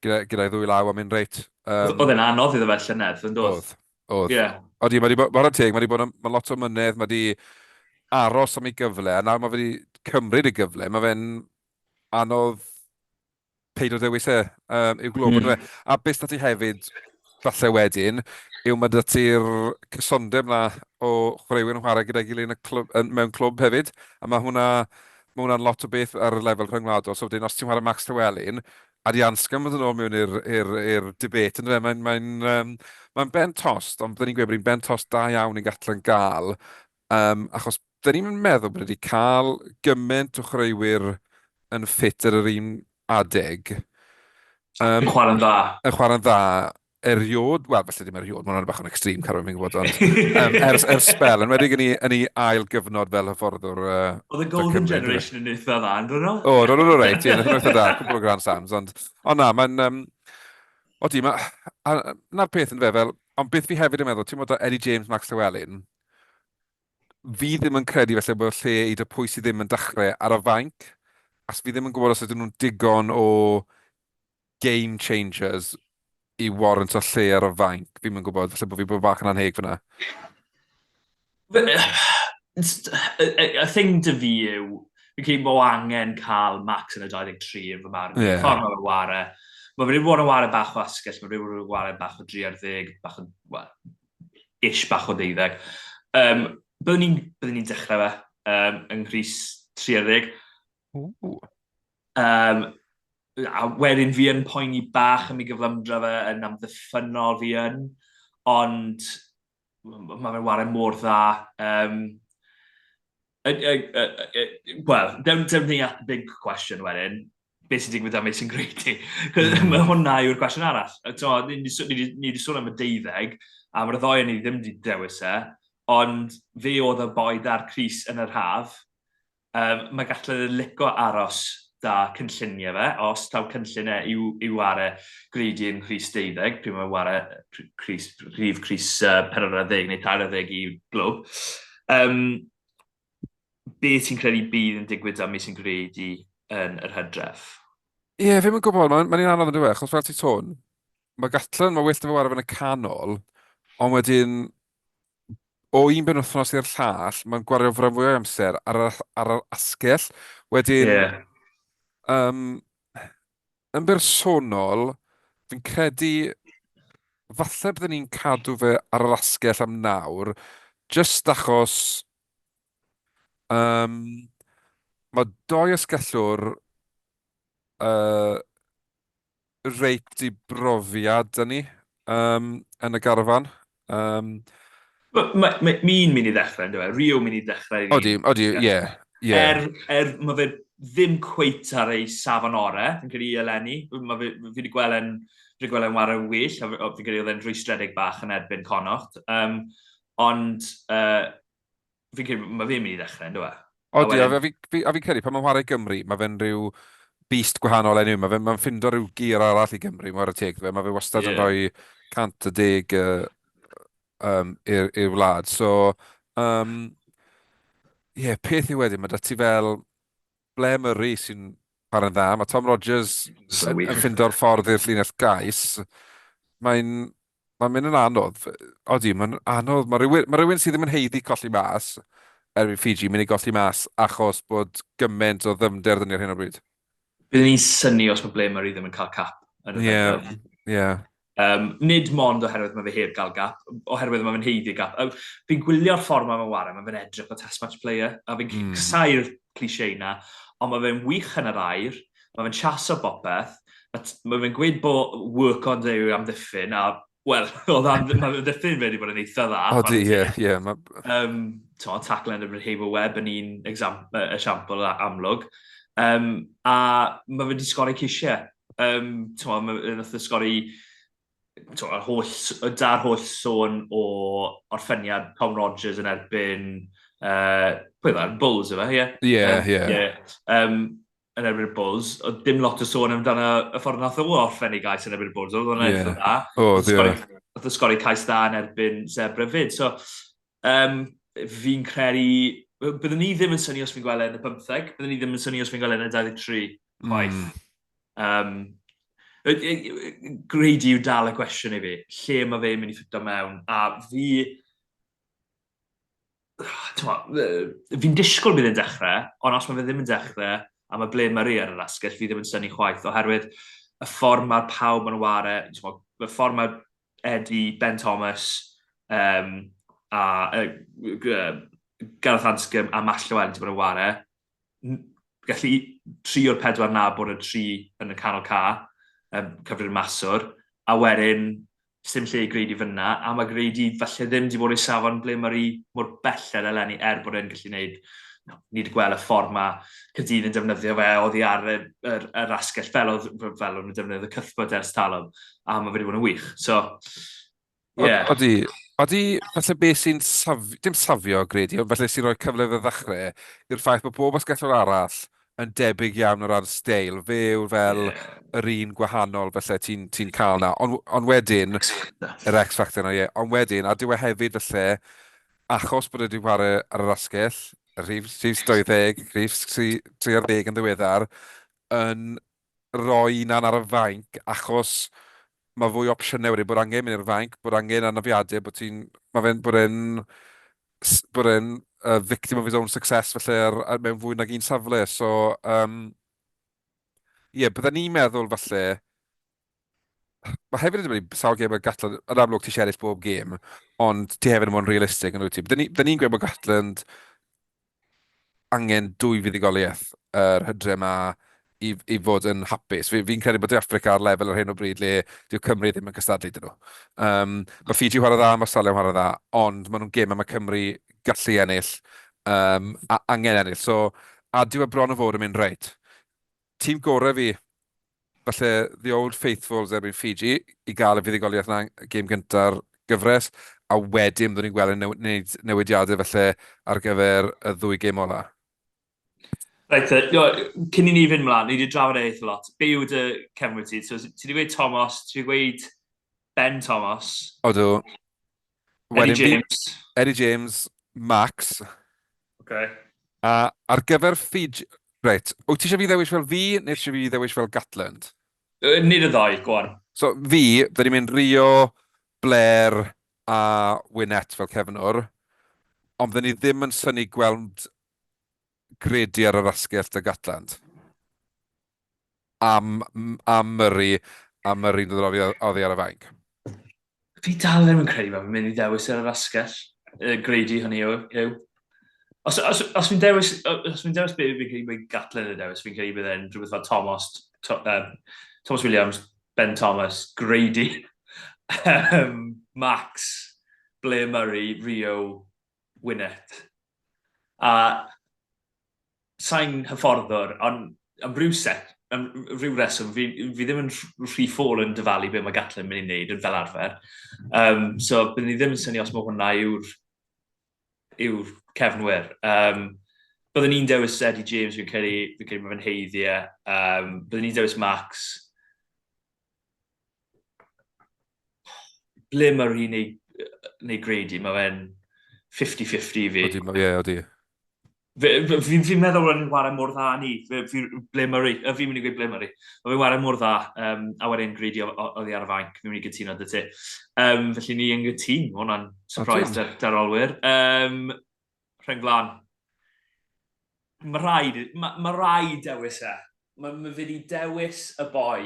S4: gyda, gyda'i ddwy law a mynd reit.
S3: Oedd e'n anodd iddo fe llynedd, yn doedd?
S4: Oedd, oedd. Yeah. Odi, mae wedi bod, mae teg, mae wedi bod, mae lot o mynedd, mae wedi aros am ei gyfle, a nawr mae wedi cymryd ei gyfle, mae fe'n anodd peidio dewis e i'w glwb. A beth sydd 'da ti hefyd, falle wedyn, yw mae 'da ti'r cysondeb 'na o chwaraewyr yn chwarae gyda'i gilydd yn y clwb, yn, mewn clwb hefyd. A mae hwnna, mae hwnna'n lot o beth ar y lefel rhyngwladol. So wedyn, os ti'n chwarae Max Llewellyn, a di Anscombe yn dod yn ôl mewn i'r i'r i'r debate, yndyfe? Mae'n mae'n um, mae'n ben tost, ond byddwn ni'n gweud bod hi'n ben tost da iawn i Gatland gael, achos dyn ni'n meddwl bod wedi cael gymaint o chwaraewyr yn ffit ar yr un adeg.
S3: Yn chwarae'n dda.
S4: Yn chwarae'n dda eriod, wel, falle ddim eriod, mae hwnna'n bach o'n extreme, Carwyn, fi'n gwybod, ond ers, ers spel, yn wedi yn ei, yn ei ail gyfnod fel hyfforddwr.
S3: Oedd y Golden Generation yn eitha dda, yn dod nhw?
S4: O, roedd nhw'n reit, ie, nhw'n eitha da, cwpl o Grand Slams, ond, ond na, mae'n, odi, ma, a, na'r peth yn fe, fel, ond beth fi hefyd yn meddwl, ti'n meddwl Eddie James, Max Llewellyn, fi ddim yn credu felly bod lle i dy pwy sydd ddim yn dechrau ar y fainc, as fi ddim yn gwybod os ydyn nhw'n digon o game changers i warrant o lle ar y fainc. Fi ddim yn gwybod, falle bod fi bod bach yn anheg fyna.
S3: Y thing dy fi yw, fi'n credu bod angen cael Max yn y 23 yn fy marn. Yeah. Ffordd mae'n ware. Mae fe wedi bod yn ware bach o asgell, mae wedi bod yn ware bach o 3 ar 10, bach o, well, ish bach o deuddeg. Byddwn ni'n byddwn ni'n dechrau fe yng nghrys 30.
S4: Ww.
S3: A wedyn fi yn poeni bach am ei gyflymdra fe yn amddiffynnol fi yn, ond mae fe'n ware mor dda. Wel, dewn, dewn ni at the big question wedyn. Beth sy'n digwydd am Mason Grady? Mm. Mae hwnna yw'r cwestiwn arall. T'mo, ni wedi sôn am y deuddeg, a mae'r ddoi ni ddim wedi dewis e, ond fe oedd y boi da'r crys yn yr haf. Mae gallu lico aros da cynlluniau fe, os taw cynllun e yw, yw ware Grady yn crys deuddeg, pryd mae'n ware crys, rhif crys 40 neu 40 i glwb. Be ti'n credu bydd yn digwydd 'da Mason Grady yn yr hydref?
S4: Ie, yeah, fi'm yn gwybod, mae'n ma un anodd yn dyw e, achos fel ti'n sôn, mae Gatland, mae well 'da fe ware yn y canol, ond wedyn, o un benwythnos i'r llall, mae'n gwario fy fwy o amser ar yr, ar yr asgell. Wedyn,
S3: yeah.
S4: yn bersonol, fi'n credu falle byddwn ni'n cadw fe ar yr asgell am nawr, jyst achos mae doi asgellwr reit i brofiad 'da ni yn y garfan.
S3: Mae ma, ma, mi'n mynd i ddechrau, ynddo fe? Rio mynd i ddechrau.
S4: Odi, odi, ie.
S3: Yeah. Er mae fe ddim cweit ar ei safon orau, fi'n credu eleni. Mae fe, fi wedi gweld e'n fi wedi gweld e'n wario well, a fi'n credu oedd e'n rhwystredig bach yn erbyn Connacht. Ond fi'n credu mae fe'n mynd i ddechrau, ynddo fe?
S4: Odi, a, fi, fi, a fi'n credu pan mae'n chwarae Gymru, mae fe'n rhyw beast gwahanol enw. Mae fe'n ma ffindo rhyw gear arall i Gymru, mae'r teg fe. Mae fe wastad yn rhoi 110 i'r wlad. So, yeah, peth yw wedyn, mae da ti fel Blair Murray sy'n chwarae'n dda. Mae Tom Rogers yn, yn ffindo'r ffordd i'r llinell gais. Mae'n mae'n mynd yn anodd. Odi, mae'n anodd. Mae rhywun, mae rhywun sydd ddim yn haeddu colli mas erbyn Fiji mynd i golli mas achos bod gymaint o ddyfnder 'da ni ar hyn o bryd.
S3: Byddwn ni'n synnu os mae Blair Murray ddim yn cael cap
S4: yn y Ie, ie.
S3: Nid mond oherwydd mae fe heb gael gap, oherwydd mae fe'n haeddu gap. Fi'n gwylio'r ffordd mae fe'n ware, mae fe'n edrych fel test match player, a fi'n casau'r cliché na, ond mae fe'n wych yn yr air, mae fe'n chaso bopeth, mae ma fe'n gweud bod work on day yw amddiffyn, a wel, oedd mae amddiffyn fe wedi bod yn eitha dda.
S4: Odi, ie, ie. Ma...
S3: Tackle yn erbyn Hayward Webb yn un esiampl amlwg. A mae fe wedi sgori ceisiau. T'mo, nath e sgori, t'mo, yr holl, da'r holl sôn o orffeniad Tom Rogers yn erbyn, pwy oedd e? Bulls yfe, ie?
S4: Ie, ie.
S3: Ie. Yn erbyn y Bulls, oedd dim lot o sôn amdano y ffordd nath o orffen ei gais yn erbyn y Bulls, oedd hwnna'n eitha dda.
S4: Oedd, ie.
S3: Nath o sgori cais dda yn erbyn Zebre fyd, so fi'n credu, byddwn ni ddim yn synnu os fi'n gweld e yn y 15, byddwn ni ddim yn synnu os fi'n gweld e yn y 23, chwaith. Grady yw dal y cwestiwn i fi, lle mae fe'n mynd i ffito mewn, a fi, fi'n disgwyl bydd e'n dechrau, ond os mae fe ddim yn dechrau, a mae Blair Murray ar yr asgell, fi ddim yn synnu chwaith, oherwydd y ffordd mae'r pawb yn ware, y ffordd mae Eddie, Ben Thomas, a Gareth Anscombe a Matt Llewellyn wedi bod yn ware, gallu tri o'r pedwar na bod y tri yn y canol ca, cyfri'r maswr, a wedyn sim lle i Grady fyna, a mae Grady falle ddim wedi bod ei safon ble mae'r i mor belled eleni, er bod e'n gallu gwneud, no, ni wedi gweld y ffordd mae Caerdydd yn defnyddio fe oddi ar y, yr, yr asgell fel oedd fel oedd nhw'n defnyddio Cuthbert ers talwm, a mae fe wedi bod yn wych. So, yeah.
S4: Odi, odi, falle beth sy'n saf, dim safio Grady, ond falle sy'n rhoi cyfle iddo ddechrau, yw'r ffaith bod bob asgellwr arall yn debyg iawn o ran steil. Fe yw'r fel yr un gwahanol falle ti'n ti cael na. Ond on wedyn, yr X Factor na, ie. Ond wedyn, a dyw e hefyd falle, achos bod e wedi chwarae ar yr asgell, y rhif, rhif 20, rhif 30 yn ddiweddar, yn roi hunan ar y fainc achos mae fwy o opsiynau wedyn, bod angen mynd i'r fainc, bod angen anafiadau, bod ti'n... Mae fe'n... bod e'n bod e'n victim of his own success falle ar, ar, mewn fwy nag un safle. So, ie, yeah, bydden ni'n meddwl falle Mae hefyd yn dibynnu sawl gêm mae Gatland... Yn amlwg ti eisiau ennill bob gêm, ond ti hefyd yn bod yn realistig yn wyt ti? Bydden ni'n ni gweud bod Gatland angen dwy fuddugoliaeth yr hydre yma i, i fod yn hapus. Fi'n fi credu bod De Affrica ar lefel ar hyn o bryd le dyw Cymru ddim yn cystadlu dyn nhw. Um, mae Fiji chwarae dda, mae Australia chwarae dda, ond maen nhw'n gêm a mae Cymru gallu ennill um, a angen ennill. So, a dyw e bron o fod yn mynd reit. Tîm gorau fi, falle The Old Faithfuls erbyn Fiji i gael y fuddugoliaeth 'na gêm gynta'r gyfres, a wedyn byddwn ni'n gweld yn wneud newidiadau falle ar gyfer y ddwy gêm ola.
S3: Reit te, cyn i ni fynd mlaen, ni wedi drafod e eitha lot. Be yw dy cefnwyr ti? So, ti wedi gweud Thomas, ti wedi gweud Ben Thomas.
S4: Odw.
S3: Eddie James.
S4: Eddie James, Max.
S3: Okay.
S4: A ar gyfer Fiji... Reit, wyt ti eisiau fi ddewis fel fi, neu eisiau fi ddewis fel Gatland?
S3: Nid y ddau, go on.
S4: So fi, fydden ni'n mynd Rio, Blair a Winnett fel cefnwr, ond fydden ni ddim yn synnu gweld Grady ar yr asgell 'da Gatland. Am, am Murray, a Murray'n dod oddi, oddi ar y fainc.
S3: Fi dal ddim yn credu bod fi'n mynd i ddewis ar yr asgell. Grady hynny yw. yw. Os, os, os fi'n dewis, os fi'n dewis be fi'n credu bod Gatland yn dewis, fi'n credu bydd e'n rhywbeth fel Thomas, to, um, Thomas Williams, Ben Thomas, Grady, um, Max, Blair Murray, Rio, Winnett. A sai'n hyfforddwr, ond am ryw set, am ryw reswm, fi, fi ddim yn rhy ffôl yn dyfalu be mae Gatland yn mynd i wneud yn fel arfer. Um, so, byddwn ni ddim yn syni os mae hwnna yw'r yw cefnwyr. Um, byddwn ni'n dewis Eddie James, fi'n credu, fi'n credu mae fe'n haeddu e. Um, byddwn ni'n dewis Max. Ble mae rhi neu, neu Grady, mae fe'n 50-50 i fi.
S4: Odi, ie, odi.
S3: Fi'n fi, fi meddwl bod e'n chwarae mor dda ni, fi, fi, Blair Murray, fi'n mynd i gweud Blair Murray. Mae fe'n chwarae mor dda, um, a wedyn Grady oddi ar y fainc, fi'n mynd i gytuno dy ti. Um, felly ni yn gytûn, mae hwnna'n surprise dar, dar olwyr. Um, rheng flan. Mae rhaid, mae, ma rhaid dewis e. Mae, ma fe wedi dewis y boi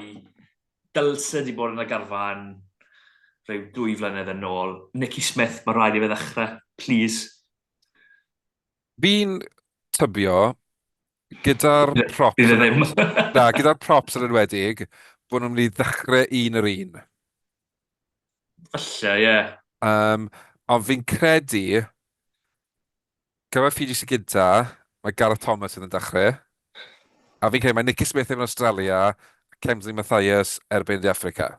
S3: dylse wedi bod yn y garfan rhyw dwy flynedd yn ôl. Nicky Smith, mae rhaid i fe ddechrau, please.
S4: Fi'n tybio, gyda'r props...
S3: Bydd e ddim.
S4: Na, gyda'r props yn enwedig, bod nhw'n mynd i ddechrau un yr un.
S3: Falle, ie. Yeah.
S4: Um, ond fi'n credu, gyda Fiji sy'n gynta, mae Gareth Thomas sydd yn dechrau. A fi'n credu mae Nicky Smith efo'n Australia, Kemsley Mathias erbyn De Africa.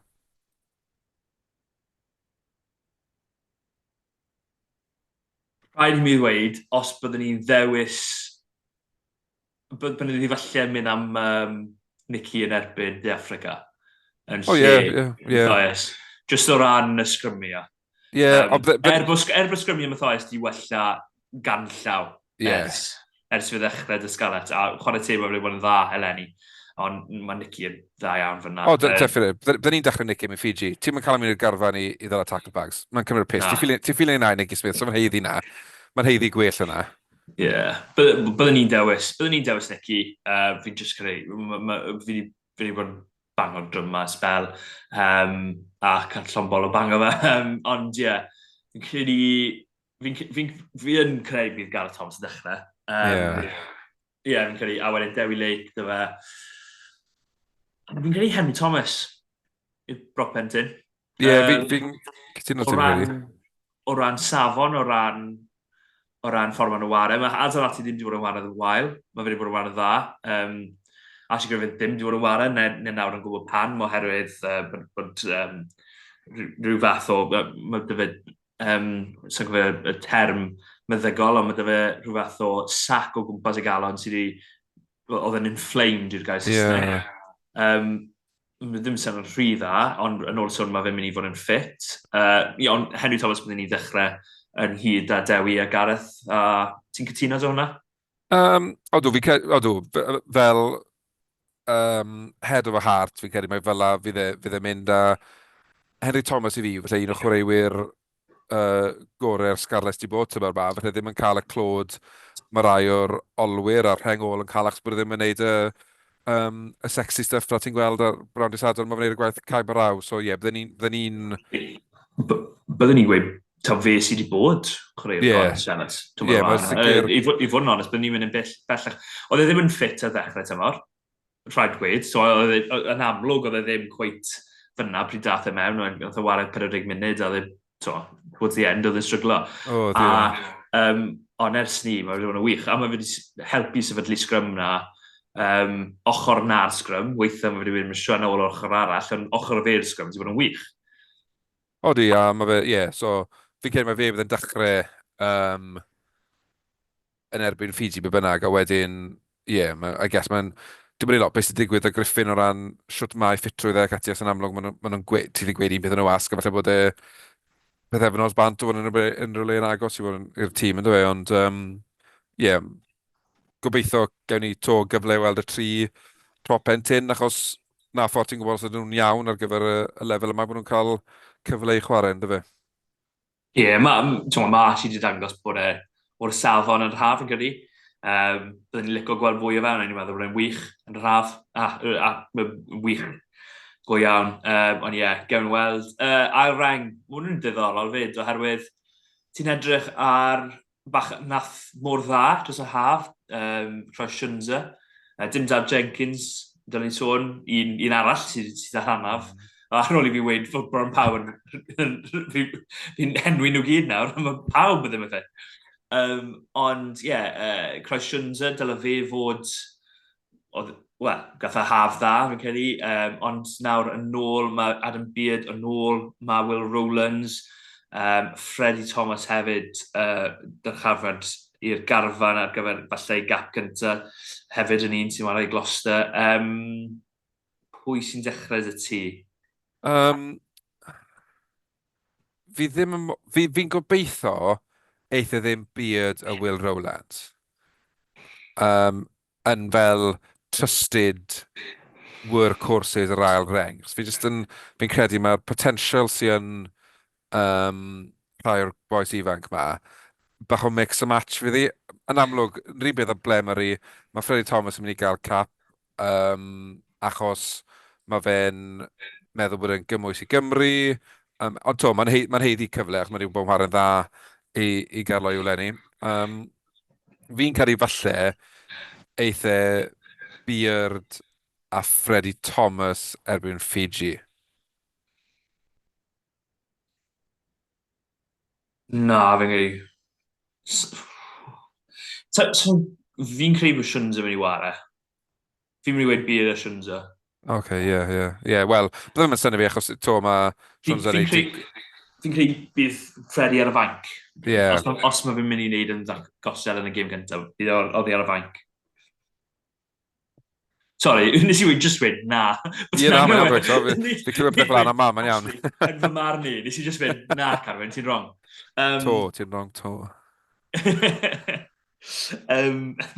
S3: Rhaid i mi ddweud, os byddwn ni'n ddewis byddwn ni falle yn mynd am um, Nicky yn erbyn De Affrica. Yn
S4: oh, lle yeah, yeah, yeah.
S3: Mathias. Just o ran y sgrymio.
S4: Yeah,
S3: um, but, but... Er bod, er bod sgrymio Mathias di wella ganllaw yeah. ers, ers fi ddechrau dy Scarlett. A chwarae teg mae wedi bod yn dda eleni. Ond mae Nicky yn dda iawn fyna.
S4: O, oh, definitely. Bydden ni'n dechrau Nicky mewn Fiji. Ti'n mynd cael mynd i'r garfan i, i ddala tackle bags. Mae'n cymryd piss. Ti'n ffili na i Nicky Smith, so mae'n heiddi na. Mae'n heiddi gwell yna.
S3: Ie, yeah. byddwn ni'n dewis, byddwn ni'n dewis Nicky, uh, fi'n just credu, fi wedi bod yn bango'r dryma spel, um, a cael llond bol o bango fe, um, ond ie, yeah, fi'n credu, fi'n fi, fi yn credu bydd Gareth Thomas yn dechrau. Um, yeah. Ie, yeah, fi'n credu, a wedyn Dewi Lake, dy fe. Fi'n credu Henry Thomas i'r brop pentyn.
S4: Ie, yeah, fi'n fi cytuno ti'n
S3: credu. O ran safon, o ran, o ran ffordd maen nhw'n ware. Mae Azarati ddim wedi bod yn ware yn wael, mae fe wedi bod yn ware dda. Um, Ashley Griffith ddim wedi bod yn ware, neu, neu nawr yn gwybod pan, oherwydd uh, bod, bod um, rhyw fath o... Uh, mae dy fe, um, sa'n cofio y term meddygol, ond mae dy fe rhyw fath o sac o gwmpas y galon sydd wedi... Oedd yn inflamed i'r gair Saesneg. Yeah. Um, ddim yn swnio'n rhy dda, ond yn ôl y sôn mae fe'n mynd i fod yn ffit. Uh, yeah, ond Henry Thomas byddwn ni ddechrau yn hyd â Dewi a Gareth. A ti'n cytuno dy hwnna?
S4: Um, odw, fi, odw, fel um, head of a heart, fi'n credu mae fel la fydd e, fydd e mynd a Henry Thomas i fi, felly un o chwaraewyr uh, gorau'r Scarlets di bod tymor ma, falle ddim yn cael y clod mae rai o'r olwyr a'r rheng ôl yn cael achos bod e ddim yn neud y, y sexy stuff fel ti'n gweld ar Brown Dydd Sadwrn, mae fe'n neud y gwaith caib a raw, so ie, yeah, bydden ni'n...
S3: Bydden ni'n gweud taw fe sydd wedi bod chwarae'r yeah. gorau Senate.
S4: Ie, mae'n sicr.
S3: I fod yn onest, bydden ni'n mynd yn bellach. Oedd e ddim yn ffit ar ddechrau tymor, rhaid gweud. So, oedd e, yn amlwg, oedd e ddim cweit fyna pryd dath e mewn. Oedd e wario 40 munud, a oedd e, to, towards the end, oedd e'n stryglo.
S4: Oh,
S3: a, um, ond ers ni, mae wedi bod yn wych. A mae wedi helpu sefydlu sgrym na, ochr na'r sgrym. Weithiau mae wedi mynd yn siwan o'r ochr arall, ond ochr y fe'r sgrym wedi bod yn wych.
S4: Odi, a mae fe, ie, yeah, so fi'n credu mae fe bydd yn dechrau um, yn erbyn Fiji be bynnag, a wedyn, ie, yeah, ma, I guess mae'n dibynnu lot beth sy'n digwydd â Griffin o ran shwt mae ffitrwydd e ac ati, os yn amlwg maen nhw'n ma nhw gwe, ti wedi gweud un peth yn y wasg, a falle bod e pythefnos bant o fod yn unrhyw le yn agos i fod i'r tîm, ynddo fe, ond ie, um, yeah, gobeithio gewn ni to gyfle i weld y tri prop pen tyn, achos na ffordd ti'n gwybod os ydyn nhw'n iawn ar gyfer y, y lefel yma, bod nhw'n cael cyfle i chwarae, ynddo fe.
S3: Ie, yeah, mae ma Archie wedi dangos bod e o'r safon yn yr haf yn credu. Byddwn ni'n licio gweld fwy o fe, ond ni'n meddwl bod e'n wych yn yr haf. A, a, a wych go iawn. Ond ie, yeah, gewn weld. Ail reng, mae hwn yn diddorol fyd, oherwydd ti'n edrych ar bach nath mor dda dros y haf, rhoi Shunza. Dim Dad Jenkins, dylen ni sôn, un, un arall sydd, sydd ar anaf. Ar ôl i fi weud fod bron pawb yn... fi'n fi enwi nhw gyd nawr, mae pawb yn ddim yn ffit. Ond ie, yeah, Christ Shunza, dyle fe fod oedd, wel, gath e haf dda, fi'n credu, ond nawr yn ôl, mae Adam Beard yn ôl, mae Will Rowlands, Freddie Thomas hefyd, dyrchafod i'r garfan ar gyfer falle ei gap gyntaf, hefyd yn un sy'n chwarae i Gloucester. Pwy sy'n dechrau dy ti?
S4: Fi ddim yn... Fi, fi'n gobeithio eith e ddim Beard a Will Rowlands. Yn fel trusted workhorses yr ail reng. Fi jyst yn... Fi'n credu mae'r potential sy yn um, rhai o'r bois ifanc ma, bach o mix a match fydd hi. Yn amlwg, yr un peth â Blemery, mae Freddie Thomas yn mynd i gael cap, um, achos mae fe'n meddwl bod e'n gymwys i Gymru. Ond to, mae'n hei, ma heiddi cyfle, achos mae wedi bod yn chwarae'n dda i, i Gaerloyw eleni. Fi'n credu falle eith e Beard a Freddie Thomas erbyn Fiji.
S3: Na, fi'n credu... So, so, fi'n credu bod Shunza yn mynd i ware. Fi'n mynd i weud Beard a Shunza.
S4: Oce, ie, ie. Ie, wel, bydde ddim yn synnu fi achos to mae Shunza yn
S3: ei... Fi'n credu bydd Freddie ar y fainc.
S4: Ie. Yeah.
S3: Os, os mae fe'n mynd i wneud yn ddangosiad yn y gêm gyntaf, bydd oddi ar y fainc. Sorry, nes i weud just weud na.
S4: Ie, na, mae'n iawn, dweud. Fi clywed peth fel yna, ma, mae'n iawn.
S3: Yn fy marn i, nes i just mynd, na, Carwyn, ti'n wrong.
S4: To, ti'n wrong, to.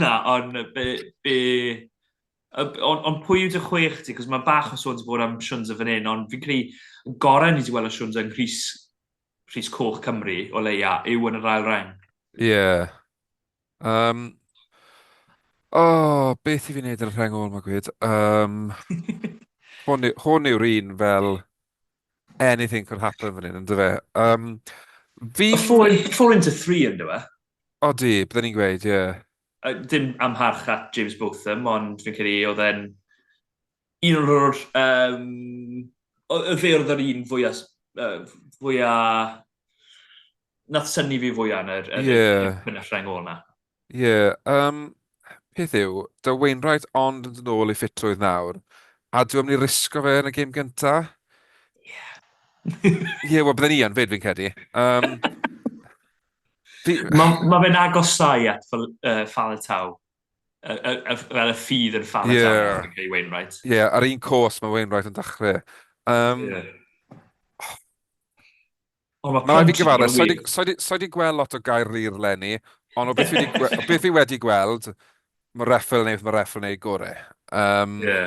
S3: Na, ond be... be ond on pwy yw dy chwech ti? Cos mae bach o sôn wedi bod am Shunza fan hyn, ond fi'n credu y gorau ni wedi gweld o Shunza yng Nghrys, Rhys Coch Cymru, o leia, yw yn yr ail reng.
S4: Ie. Yeah. Oh, beth i fi wneud yn y rheng ôl, mae gwyd. Hwn, hwn yw'r un fel anything could happen fan hyn, ynddo fe?
S3: Fi... Four into three, ynddo fe?
S4: Odi, byddwn ni'n gweud, ie. Yeah.
S3: Dim amharch at James Botham, ond fi'n credu oedd e'n un o'r... Y fe oedd yr un fwyaf, fwyaf nath synnu fi fwyaf yn yr, yr, yeah. yr, yr rheng ôl na.
S4: Ie, yeah, peth yw, daw Wainwright ond yn dod nôl i ffitrwydd nawr, a dwi am mynd i risgo fe yn y gêm gynta.
S3: Ie.
S4: Ie, wel, bydden i yn fyd, fi'n credu.
S3: Fi... Mae ma fe'n agosau at fel, Faletau. Fel y ffydd yn Faletau, yeah. fi'n Wainwright.
S4: Ie, yeah, ar un cos mae Wainwright yn dechrau. Yeah.
S3: Ond mae
S4: Mae'n rhaid fi
S3: Plumtree
S4: gyfadde,
S3: yn
S4: so i
S3: wych.
S4: so so i 'di gweld lot o Gaerlŷr leni, ond o beth fi 'di o beth fi wedi gweld, mae Reffel yn wneud mae Reffel yn ei gorau.
S3: Ie.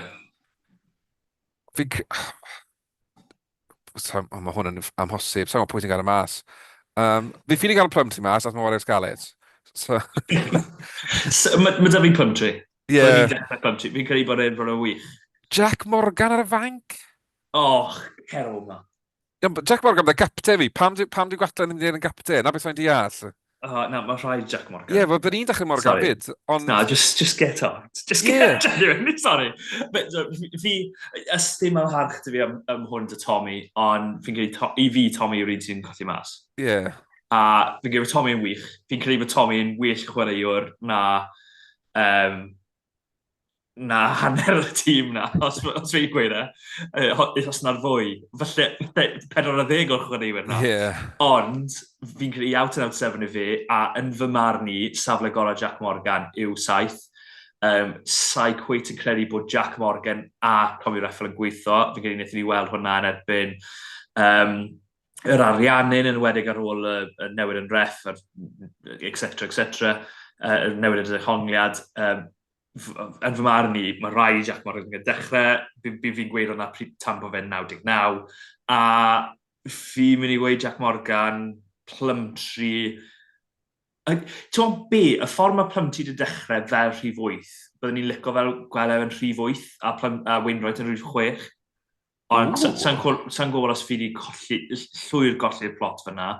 S4: Fi... So, oh, mae hwn yn amhosib, sa'n gwybod pwy sy'n gael y mas. Fi ffili gael Plumtree mas, achos mae'n chwarae'r Scarlets. So...
S3: So, mae ma 'da fi Plumtree.
S4: Ie.
S3: Byddwn ni'n dechrau Plumtree. Fi'n credu bod e'n bod yn wych.
S4: Jack Morgan ar y fainc?
S3: Och, cer o 'ma.
S4: Iawn, but Jack Morgan, byddai gapten fi. Pam di, pam di Gatland ddim wedi yn gapten? Na beth mae'n deall.
S3: Oh, na, mae rhaid Jack Morgan.
S4: Ie, yeah, wel, byddwn ni'n dechrau Morgan
S3: Sorry.
S4: byd, ond...
S3: Na, just, just get out. Just get
S4: Yeah.
S3: out, genuinely, sorry. But, so, fi, ystym am harch dy fi am, am hwn dy Tommy, ond fi'n credu, to, i fi Tommy yw'r un sy'n colli mas.
S4: Ie. Yeah.
S3: A fi'n credu bod Tommy yn wych. Fi'n credu bod Tommy yn well chwaraewr na, um, na hanner y tîm na, os, os fi'n gweud e. Os na'r fwy. Falle, 40 o'r chwaraewyr na.
S4: Yeah.
S3: Ond fi'n credu out and out 7 i fi, a yn fy marn i, safle gorau Jack Morgan yw 7. Um, Sai cweit yn credu bod Jack Morgan a Tommy Reffel yn gweithio. Fi'n credu wnaethon ni weld hwnna yn erbyn um, yr Ariannin, yn enwedig ar ôl y, y newid yn ref, etc, etc, uh, newid yn y dehongliad. Um, yn fy marn i, mae rhaid i Jack Morgan yn dechrau, fi'n fi, fi gweud hwnna pryd tan bod fe'n 99, a fi'n mynd i weud Jack Morgan, Plumtree, Ti'n gwybod be, y ffordd mae Plumtree wedi dechrau fel rhif 8, byddwn ni'n licio fel gweld e yn rhif 8 a, Plum, a Wainwright yn rhif 6. Ond sa sa'n sa gwybod os fi wedi colli, llwyr golli'r plot fyna.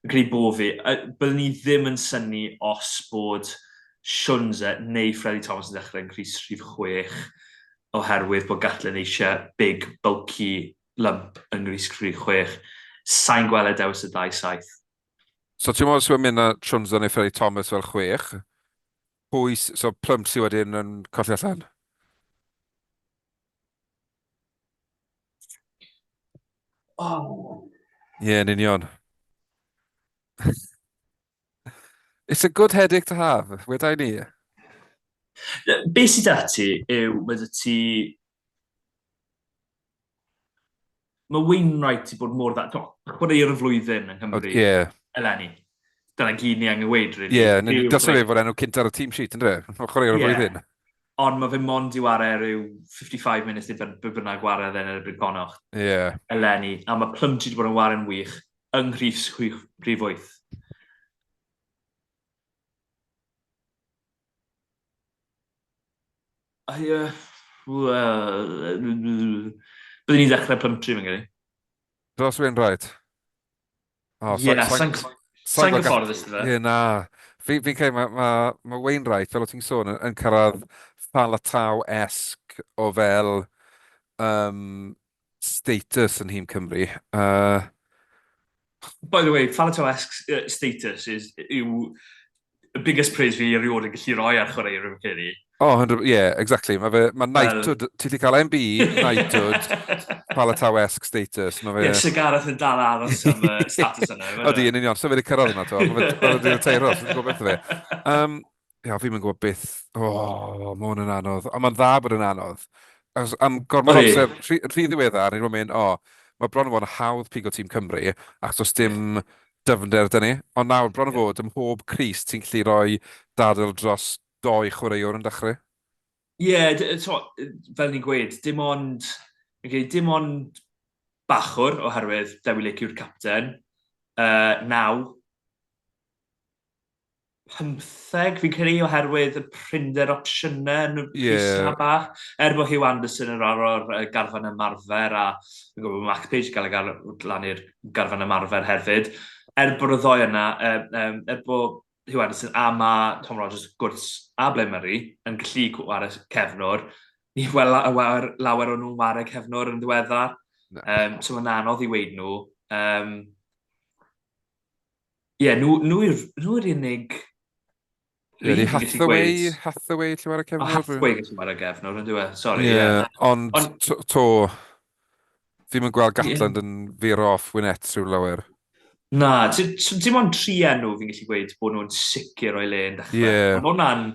S3: Yn credu bo fi. Byddwn ni ddim yn synnu os bod Shunze neu Freddie Thomas yn dechrau yn crys rhif 6 oherwydd bod Gatlin eisiau big, bulky lump yng nghrys rhif 6. Sa'n gweld e dewis y 2-7.
S4: So ti'n meddwl os yw'n mynd â Shunze neu Freddie Thomas fel 6, pwy, so Plumtree wedyn yn colli allan?
S3: Oh.
S4: Ie, yeah, yn union. It's a good headache to have, wedai ni.
S3: Be sydd â ti yw, mae dy ti... Mae Wainwright i bod mor dda... Chwaraewr y flwyddyn yng Nghymru.
S4: Ie. Yeah.
S3: Eleni. Dyna gyd ni angen weud,
S4: really. Ie, yeah, dylse fe fod enw cynt ar y team sheet, ynddo fe? Chwaraewr y flwyddyn.
S3: Ond mae fe mond i ware rhyw 55 minutes neu be bynnag ware dden yn erbyn Connacht.
S4: Ie. Yeah.
S3: Eleni. A mae Plumtree wedi bod yn ware'n wych yng nghrys rhif 8. Byddwn ni'n dechrau Plumtree, fi'n credu.
S4: Dros Wainwright?
S3: Oh, Ie, yeah, sa'n sa gyfforddus dy fe.
S4: Ie, na. Fi'n fi credu, mae ma, ma Wainwright, fel o ti'n sôn, yn, yn cyrraedd Falatau-esque o fel um, status yn nhîm Cymru.
S3: By the way, Falatau-esque status is, yw y biggest praise fi erioed yn gallu rhoi ar chwaraewr fi'n credu.
S4: Oh, 100, yeah, exactly. Mae fe, mae knighthood, well, ti 'di cael MBE, knighthood, Palatau-esque status.
S3: Mae fe... Ie, Sir Gareth yn dal aros am y status yna.
S4: Odi, yn union. So fe wedi cyrraedd yna, to. Mae fe wedi retireio, so dwi'n gwybod beth fe. Um, ia, fi'n mynd gwybod beth... Oh, mae hwn yn anodd. Ond mae'n dda bod yn anodd. Achos am gormod o amser, rhy, rhy ddiweddar, ni'n mynd, o, oh, mae bron o fod yn hawdd pigo tîm Cymru, achos does dim dyfnder 'da ni. Ond nawr, bron o fod, ym mhob crys ti'n gallu rhoi dadl dros doi chwaraewr yn dechrau.
S3: Ie, yeah, so, fel ni'n gweud, dim ond, okay, dim ond bachwr oherwydd Dewi Lake yw'r capten. Uh, naw, 15, fi'n credu, oherwydd y prinder opsiynau yn y yeah. yna bach. Er bod Hugh Anderson yn rhan o'r garfan ymarfer a fi'n gwybod bod Mac Page gael ei gael lan i'r garfan ymarfer hefyd. Er bod y ddoi yna, um, er bod Hugh Anderson a mae Tom Rogers wrth gwrs a Blair Murray yn gallu chwarae cefnwr, ni weld lawer, lawer o nhw'n ware cefnwr yn ddiweddar. No. Um, so mae'n anodd i weud nhw. Um, Ie, yeah, nhw, nhw yw'r nhw yw'r unig...
S4: Ie, di Hathaway, Hathaway lle ware cefnwr?
S3: Hathaway gallu ware cefnwr, yn dweud, sorry.
S4: Ie, yeah, ond on, to, to, fi'n mynd gweld Gatland yeah. yn fyr off Winnet rhyw lawer.
S3: Na, dim ond tri enw fi'n gallu gweud bod nhw'n sicr o'i le yn dechrau.
S4: Yeah.
S3: Ond hwnna'n...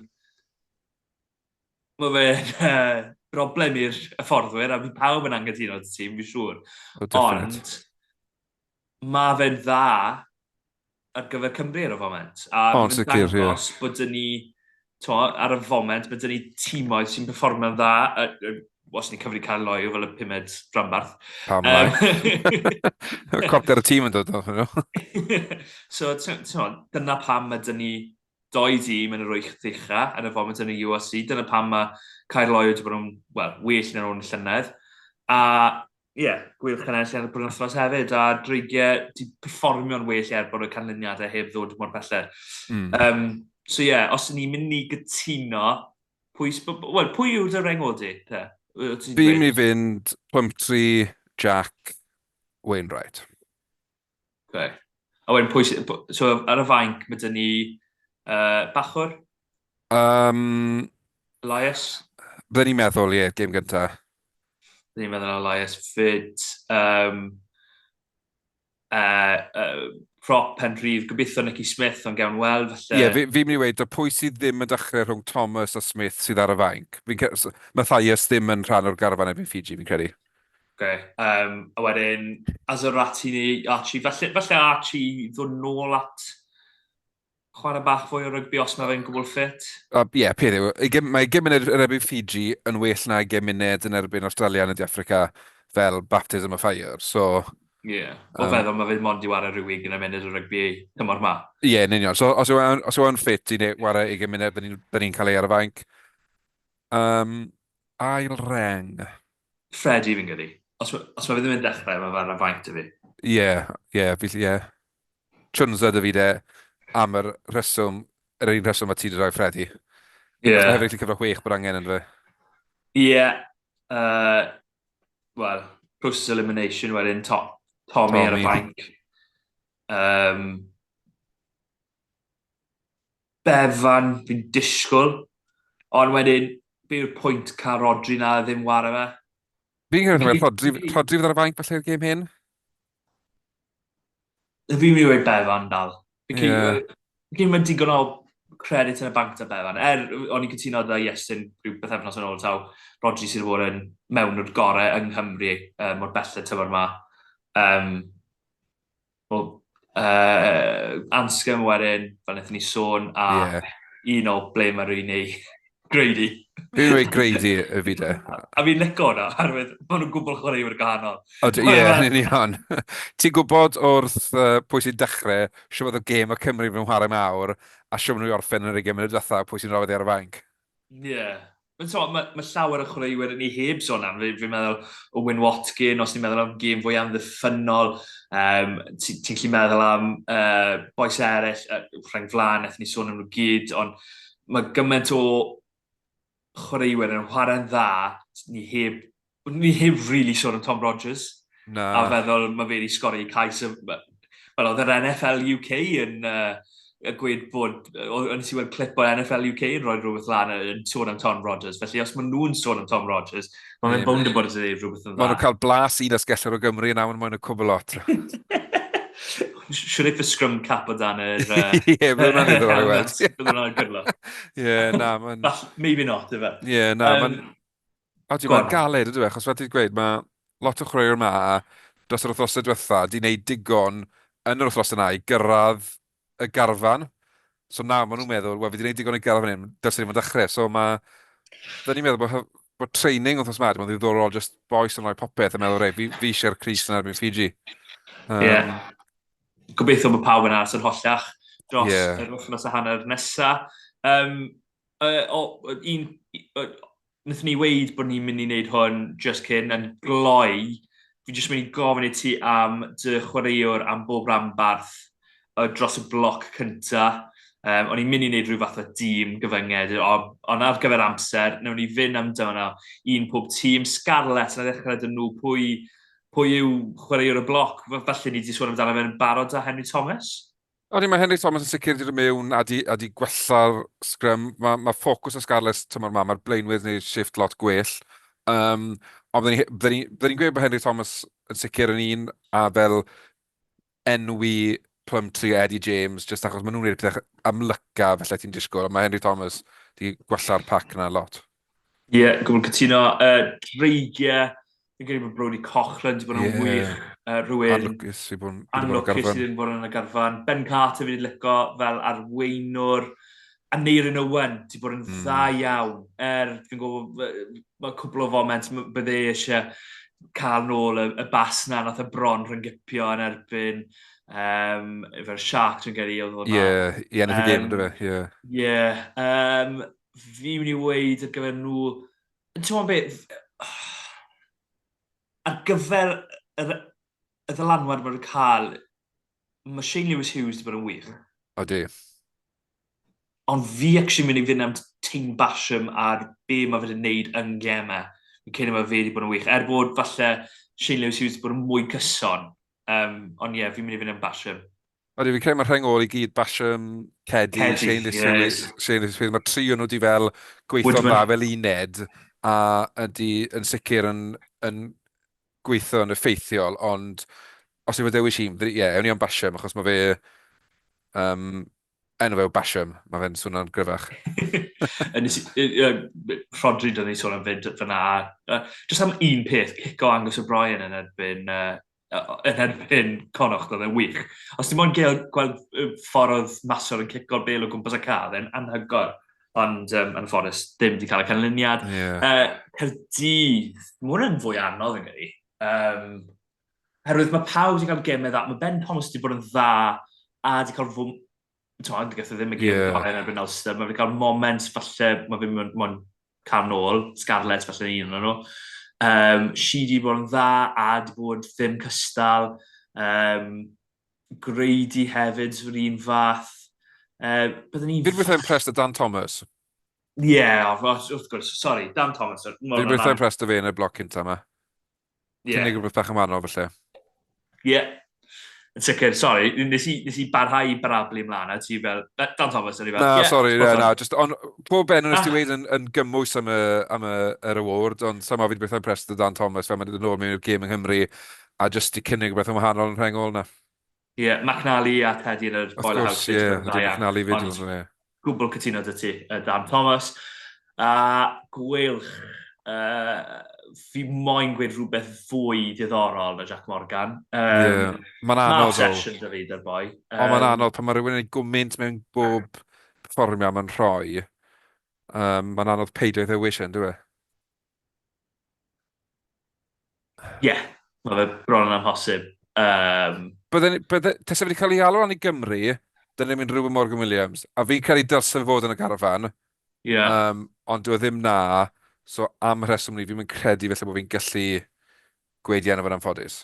S3: Mae fe'n uh, broblem i'r hyfforddwyr, a fi pawb yn anghytuno â'r tîm, fi'n siŵr.
S4: Oh,
S3: Ond, mae fe'n dda ar gyfer Cymru ar y foment.
S4: A oh,
S3: mae'n dangos yeah. bod dyn ni, to, ar y foment, mae dyn ni tîmoedd sy'n performio'n dda, os ni'n cyfri cael loyw fel y pumed rhanbarth.
S4: Pam lai. Cwrdd ar y tîm yn dod o'n nhw.
S3: So, dyna pam mae dyn ni Doi dîm yn yr wyth ucha yn y foment yn y URC. Dyna pam mae Caerloyw wedi bod yn, wel, well na nhw'n llynedd. A ie, yeah, gweilch yn ennill ar y penwythnos hefyd, a Dreigiau di perfformio'n well er bod y canlyniadau heb ddod mor belled. So ie, yeah, os ni'n mynd i gytuno, pwy, well, pwy yw'r dy reng o di? Te?
S4: Fi'n mynd i fynd Plumtree, Jack, Wainwright.
S3: Okay. A wedyn pwy... So ar y fainc, mae dyn ni bachwr? Elias?
S4: Bydden ni'n meddwl, ie, gêm gynta.
S3: Bydden ni'n meddwl Elias fyd. Prop pen rhydd, gobeithio Nicky Smith, ond gawn weld, falle.
S4: Ie, yeah, fi'n fi mynd i weud, pwy sydd ddim yn dechrau rhwng Thomas a Smith sydd ar y fainc? Fi'n Mathias ddim yn rhan o'r garfan erbyn Fiji, fi'n credu.
S3: Okay. A wedyn, Azarati neu Archie, falle Archie ddod nôl at chwarae bach fwy o rygbi os mae fe'n gwbl ffit.
S4: Ie, yeah, peth yw, mae ugain munud yn erbyn Fiji yn well na ugain munud yn erbyn Australia yn y De Affrica fel baptism of fire, so...
S3: Ie, yeah. O feddwl mae fe mond i warae rhyw 20 munud o rygbi tymor ma.
S4: Ie, yeah, yn union. So, os yw e'n os yw e'n ffit i warae 20 munud, bydden ni'n cael ei ar y fainc. Ail reng.
S3: Freddie fi'n credu. Os ma fe ddim yn dechrau, mae fe ar y fainc 'da fi.
S4: Ie, ie, fi, ie. Tshiunza 'da fi de, am yr rheswm, yr un rheswm a ti 'di rhoi Freddie.
S3: Ie.
S4: Achos mae hefyd gallu cyfro chwech bod angen ynddo fe.
S3: Ie. Wel, process elimination wedyn, to Tommy ar y fainc. Bevan, fi'n disgwyl. Ond wedyn, be yw'r pwynt cael Rodri na ddim ware fe?
S4: Fi'n credu bod Rodri, Rodri fydd ar y fainc falle'r gêm hyn?
S3: Fi'n mynd i weud Bevan dal. Fi'n yeah. credu mae digon o credit yn y banc da Bevan. Er, o'n i'n cytuno da Iestyn rhyw bythefnos yn ôl taw Rodri sydd wedi bod yn mewn o'r gorau yng Nghymru mor belled tymor yma. Wel, Anscombe wedyn, fel wnaethon ni sôn, a yeah. Un o ble mae rwy'n ei Grady.
S4: Fi'n rhoi Grady y fi de.
S3: A fi'n lico hwnna, oherwydd maen nhw'n gwbl chwaraewyr gwahanol.
S4: Ie, yn union. Ti'n gwybod wrth pwy sy'n dechrau, siwr fath o gêm o Cymru fy'n chwarae mawr, a siwr maen nhw i orffen yn yr 20 munud diwetha, pwy sy'n rhoi ar y fainc.
S3: Ie. Yeah. Mae ma llawer o chwaraewyr ni heb sôn am. Fi'n fi meddwl Owen Watkin, os ni'n meddwl am gêm fwy amddiffynnol, ti'n ti gallu meddwl am bois eraill, rheng flaen, wnaethon ni sôn am nhw gyd, ond mae gymaint o chwaraewyr yn chwarae'n dda, ni heb really sôn am Tom Rogers.
S4: Na.
S3: A feddwl mae fe wedi sgori cais. Wel, oedd yr NFL UK yn gweud bod... O'n i weld clip o'r NFL UK yn rhoi rhywbeth lan yn sôn am Tom Rogers. Felly, os maen nhw'n sôn am Tom Rogers, mae'n yeah, bownd o bod yn gwneud rhywbeth yn dda.
S4: Maen nhw'n cael blas un asgellwr o Gymru yn awr mwyn y cwbl lot.
S3: Siwr eich scrum cap o dan yr...
S4: Ie, bydd hwnna'n ddiddorol i weld.
S3: Bydd hwnna'n good luck.
S4: Ie, na, mae'n...
S3: Maybe not, ife.
S4: Ie, na, mae'n... Odi, mae'n galed, yndyw e, achos fel ti'n gweud, mae lot o chwaraewyr 'ma dros yr wythnosau diwetha 'di wneud digon yn yr wythnosau 'na i gyrraedd y garfan. So nawr maen nhw'n meddwl, wel, fi 'di wneud digon i gyrraedd fan hyn, dylsen i fod yn dechrau. So mae... Dyna ni'n meddwl bod, bod training wythnos 'ma 'di bod yn ddiddorol, just bois yn rhoi popeth a meddwl, reit, fi, fi eisiau'r crys yn erbyn Fiji.
S3: Ie. Yeah. Gobeithio bod pawb yn aros yn hollach dros yr wythnos a hanner nesa. O, un, wnaethon ni weud bod ni'n mynd i wneud hwn just cyn yn gloi. Fi jyst mynd i gofyn i ti am dy chwaraewr am bob rhanbarth dros y bloc cynta. O'n i'n mynd i wneud rhyw fath o dîm gyfynged, ond ar gyfer amser, wnawn ni fynd amdano un pob tîm. Scarlets, na ddechrau dyn nhw, pwy yw chwaraewr y bloc? Falle ni wedi sôn amdano fe'n barod â Henry Thomas?
S4: Odi, mae Henry Thomas yn sicr wedi dod mewn a di, a di gwella'r sgrym. Mae ma ffocws y Scarlets tymor yma, mae'r blaenwyr yn gwneud shifft lot gwell. Ond bydden ni'n bydden ni, bydden ni'n gweud bod Henry Thomas yn sicr yn un, a fel enwi Plumtree a Eddie James, jyst achos maen nhw'n gwneud pethau amlyca felly ti'n disgwyl, ond mae Henry Thomas wedi gwella'r pac yna lot.
S3: Ie, yeah, gwbl cytuno. Dreigiau, fi'n credu bod Brodie Cochran wedi bod yn wych. Rhywun
S4: anlwcus i bod,
S3: anlwcus i ddim bod yn y garfan. Ben Carter fi wedi licio fel arweinwr. A Neirin Owen wedi bod yn dda iawn. Er, fi'n gwybod, mae cwpl o foment bydde e eisiau cael nôl y bas na nath y bron rhyngipio yn erbyn Efo'r Sharks yn gyrru oedd hwnna.
S4: Ie, i ennill y gêm, ynddo fe, ie.
S3: Ie. Fi'n mynd i weud ar gyfer nhw... Ti'n gwybod beth? Ar gyfer yr, y ddylanwad maen nhw'n cael, mae Shane Lewis Hughes wedi bod yn wych.
S4: Odi.
S3: Ond fi actually mynd i fynd am Tane Basham ar be mae fe wedi gwneud yn gemau. Fi'n credu mae fe wedi bod yn wych. Er bod falle Shane Lewis Hughes wedi bod yn mwy cyson. Ond ie, yeah, fi'n mynd i fynd am Basham.
S4: Odi, fi'n credu mae'r rheng ôl i gyd, Basham, Cedi,
S3: Cedi,
S4: Shane Lewis
S3: yes.
S4: Hughes, Shane Lewis Hughes. Mae'r tri o'n nhw wedi fel gweithio'n dda fel uned a ydy yn sicr yn gweithio yn effeithiol, ond os yw fe dewis un, ie, yeah, ewn ni am Basham, achos mae fe, enw fe yw Basham, mae fe'n swnio'n gryfach.
S3: Nes i, Rhodri, dyn ni sôn am fyd fyna. Just am un peth, cico Angus O'Brien yn erbyn, yn erbyn Connacht, oedd e'n wych. Os ti'n moyn gael gweld ffordd oedd Masor yn cico'r bel o gwmpas y ca, oedd e'n anhygoel. Ond yn ffordd, ddim wedi cael y canlyniad. Caerdydd, mae hwnna'n fwy anodd yn gyrru. Herwydd mae pawb wedi cael gemau dda. Mae Ben Thomas wedi bod yn dda a wedi cael fwy... Ti'n gath o ddim y gêm gorau yn erbyn Ulster. Mae wedi cael moments falle, mae fe moyn cael nôl. Scarlett falle un o'n nhw. Sheedy wedi bod yn dda a wedi bod ddim cystal. Grady hefyd, yr un fath. Byddwn ni...
S4: Fi'n gweithio impressed â Dan Thomas.
S3: Ie, yeah, wrth gwrs, sorry, Dan Thomas.
S4: Fi'n gweithio impressed â fe yn y bloc cynta yma. Cynnig rhywbeth bach yn wahanol falle.
S3: Ie. Yeah. Yn sicr, sorry, nes i barhau i barablu ymlaen a ti fel, Dan Thomas, o'n i fel,
S4: Na, yeah, sorry, yeah, na, just, on, pob enw nes ti weud yn gymwys am y, am y, yr award, ond somehow fi wedi beth impressed â Dan Thomas, fel mae'n dod yn ôl mewn i'r gêm yng Nghymru, a just i cynnig rhywbeth yn wahanol yn rheng ôl na.
S3: Ie, yeah, McNally a Teddy yn yr
S4: Boiler House. Wrth gwrs, ie, McNally fyd. Ond
S3: gwbl cytuno dy ti, Dan Thomas. A gweilch, fi moyn gweud rhywbeth fwy diddorol na Jack Morgan.
S4: Yeah, mae'n anodd.
S3: Mae obsession dy fi, dy'r boi.
S4: Ond mae'n anodd pan mae rhywun yn ei gwmynt mewn bob perfformiad mae'n rhoi. Mae'n anodd peidio ei ddewis e, yndyw e?
S3: Ie, yeah, mae fe bron yn amhosib.
S4: Bydde, bydde, tase fe wedi cael ei alw lan i Gymru, dyna ni'n mynd Reuben Morgan Williams, a fi'n credu dylse fe fod yn y garfan.
S3: Yeah.
S4: Ond dyw e ddim na, so am y rheswm ni, fi'n mynd credu felly bod fi'n gallu gweud ie yn fod anffodus.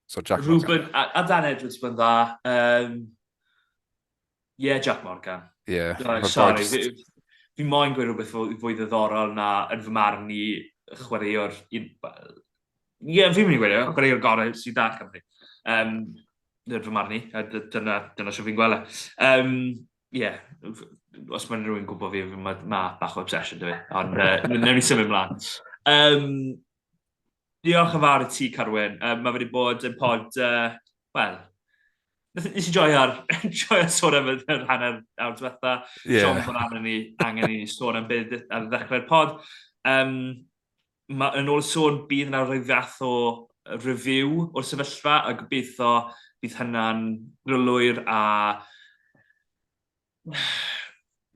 S4: So Jack
S3: Morgan. Reuben, a Dan Edwards bod yn dda. Ie, Jack Morgan.
S4: Ie.
S3: Yeah, sorry, fi moyn gweud rhywbeth fwy ddiddorol na yn fy marn i chwaraewr... Ie, yeah, fi'n mynd i gweud e, chwaraewr gorau sydd da Cymru. Yn fy marn i, a dyna, dyna sio fi'n gweld e. Ie, os mae rhywun gwybod fi, mae ma bach o obsession dy fi, ond newn ni symud mlaen. Diolch yn fawr i ti, Carwyn. Mae wedi bod yn pod, wel, nes i joio'r joio sôn am yr hanner awr diwetha.
S4: Yeah.
S3: Siom bod angen ni, angen i ni sôn am beth ar ddechrau'r pod. Ma, yn ôl y sôn, bydd yna rhyw fath o review o'r sefyllfa, a gobeithio bydd hynna'n drylwyr a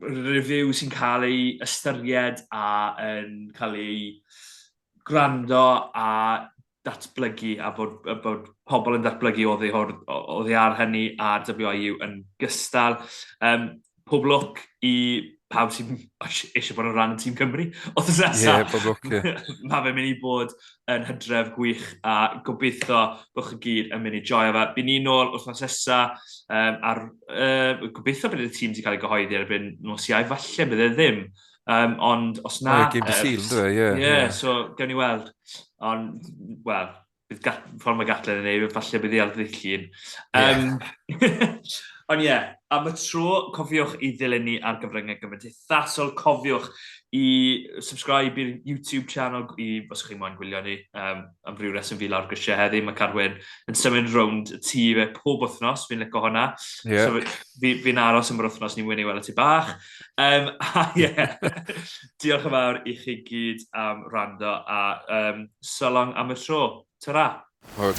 S3: review sy'n cael ei ystyried a yn cael ei gwrando a datblygu a bod pobl yn datblygu oddi, oddi ar hynny a WIU yn gystal. Pob lwc i pawb sy'n eisiau bod yn rhan o Tîm Cymru wrth nesaf.
S4: Ie, yeah, pob lwc, ie.
S3: Mae fe'n mynd i bod yn hydref gwych a gobeithio bod chi gyd yn mynd i joio fe. Bydd ni nôl wythnos nesa ar, gobeithio bydd y tîm wedi cael ei gyhoeddi erbyn nos Iau, falle bydd e ddim. Ond os na...
S4: O, gêm dy Sul, ynddo fe, ie.
S3: Ie, so gewn ni weld. Ond, wel, bydd ffordd mae Gatland yn ei, falle bydd hi ar ddydd Llun. Ond ie, am y tro, cofiwch i ddilyn ni ar gyfryngau gymdeithasol, cofiwch i subscribe i'r YouTube channel, i, os ych chi moyn gwylio ni, am ryw reswm fi lawr grisiau heddi, mae Carwyn yn symud rownd y tŷ fe pob wythnos, fi'n licio hwnna.
S4: Yeah.
S3: So fi'n aros am yr wythnos ni'n mynd i weld y tŷ bach. A ie, diolch yn fawr i chi gyd am wrando a so long am y tro. Ta-ra!
S4: Hwyl.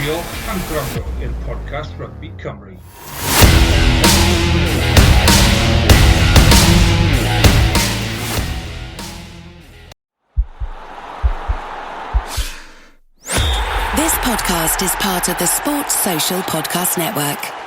S2: Diolch am gwrando i'r podcast Rygbi Cymru.
S1: podcast is part of the Sports Social Podcast Network.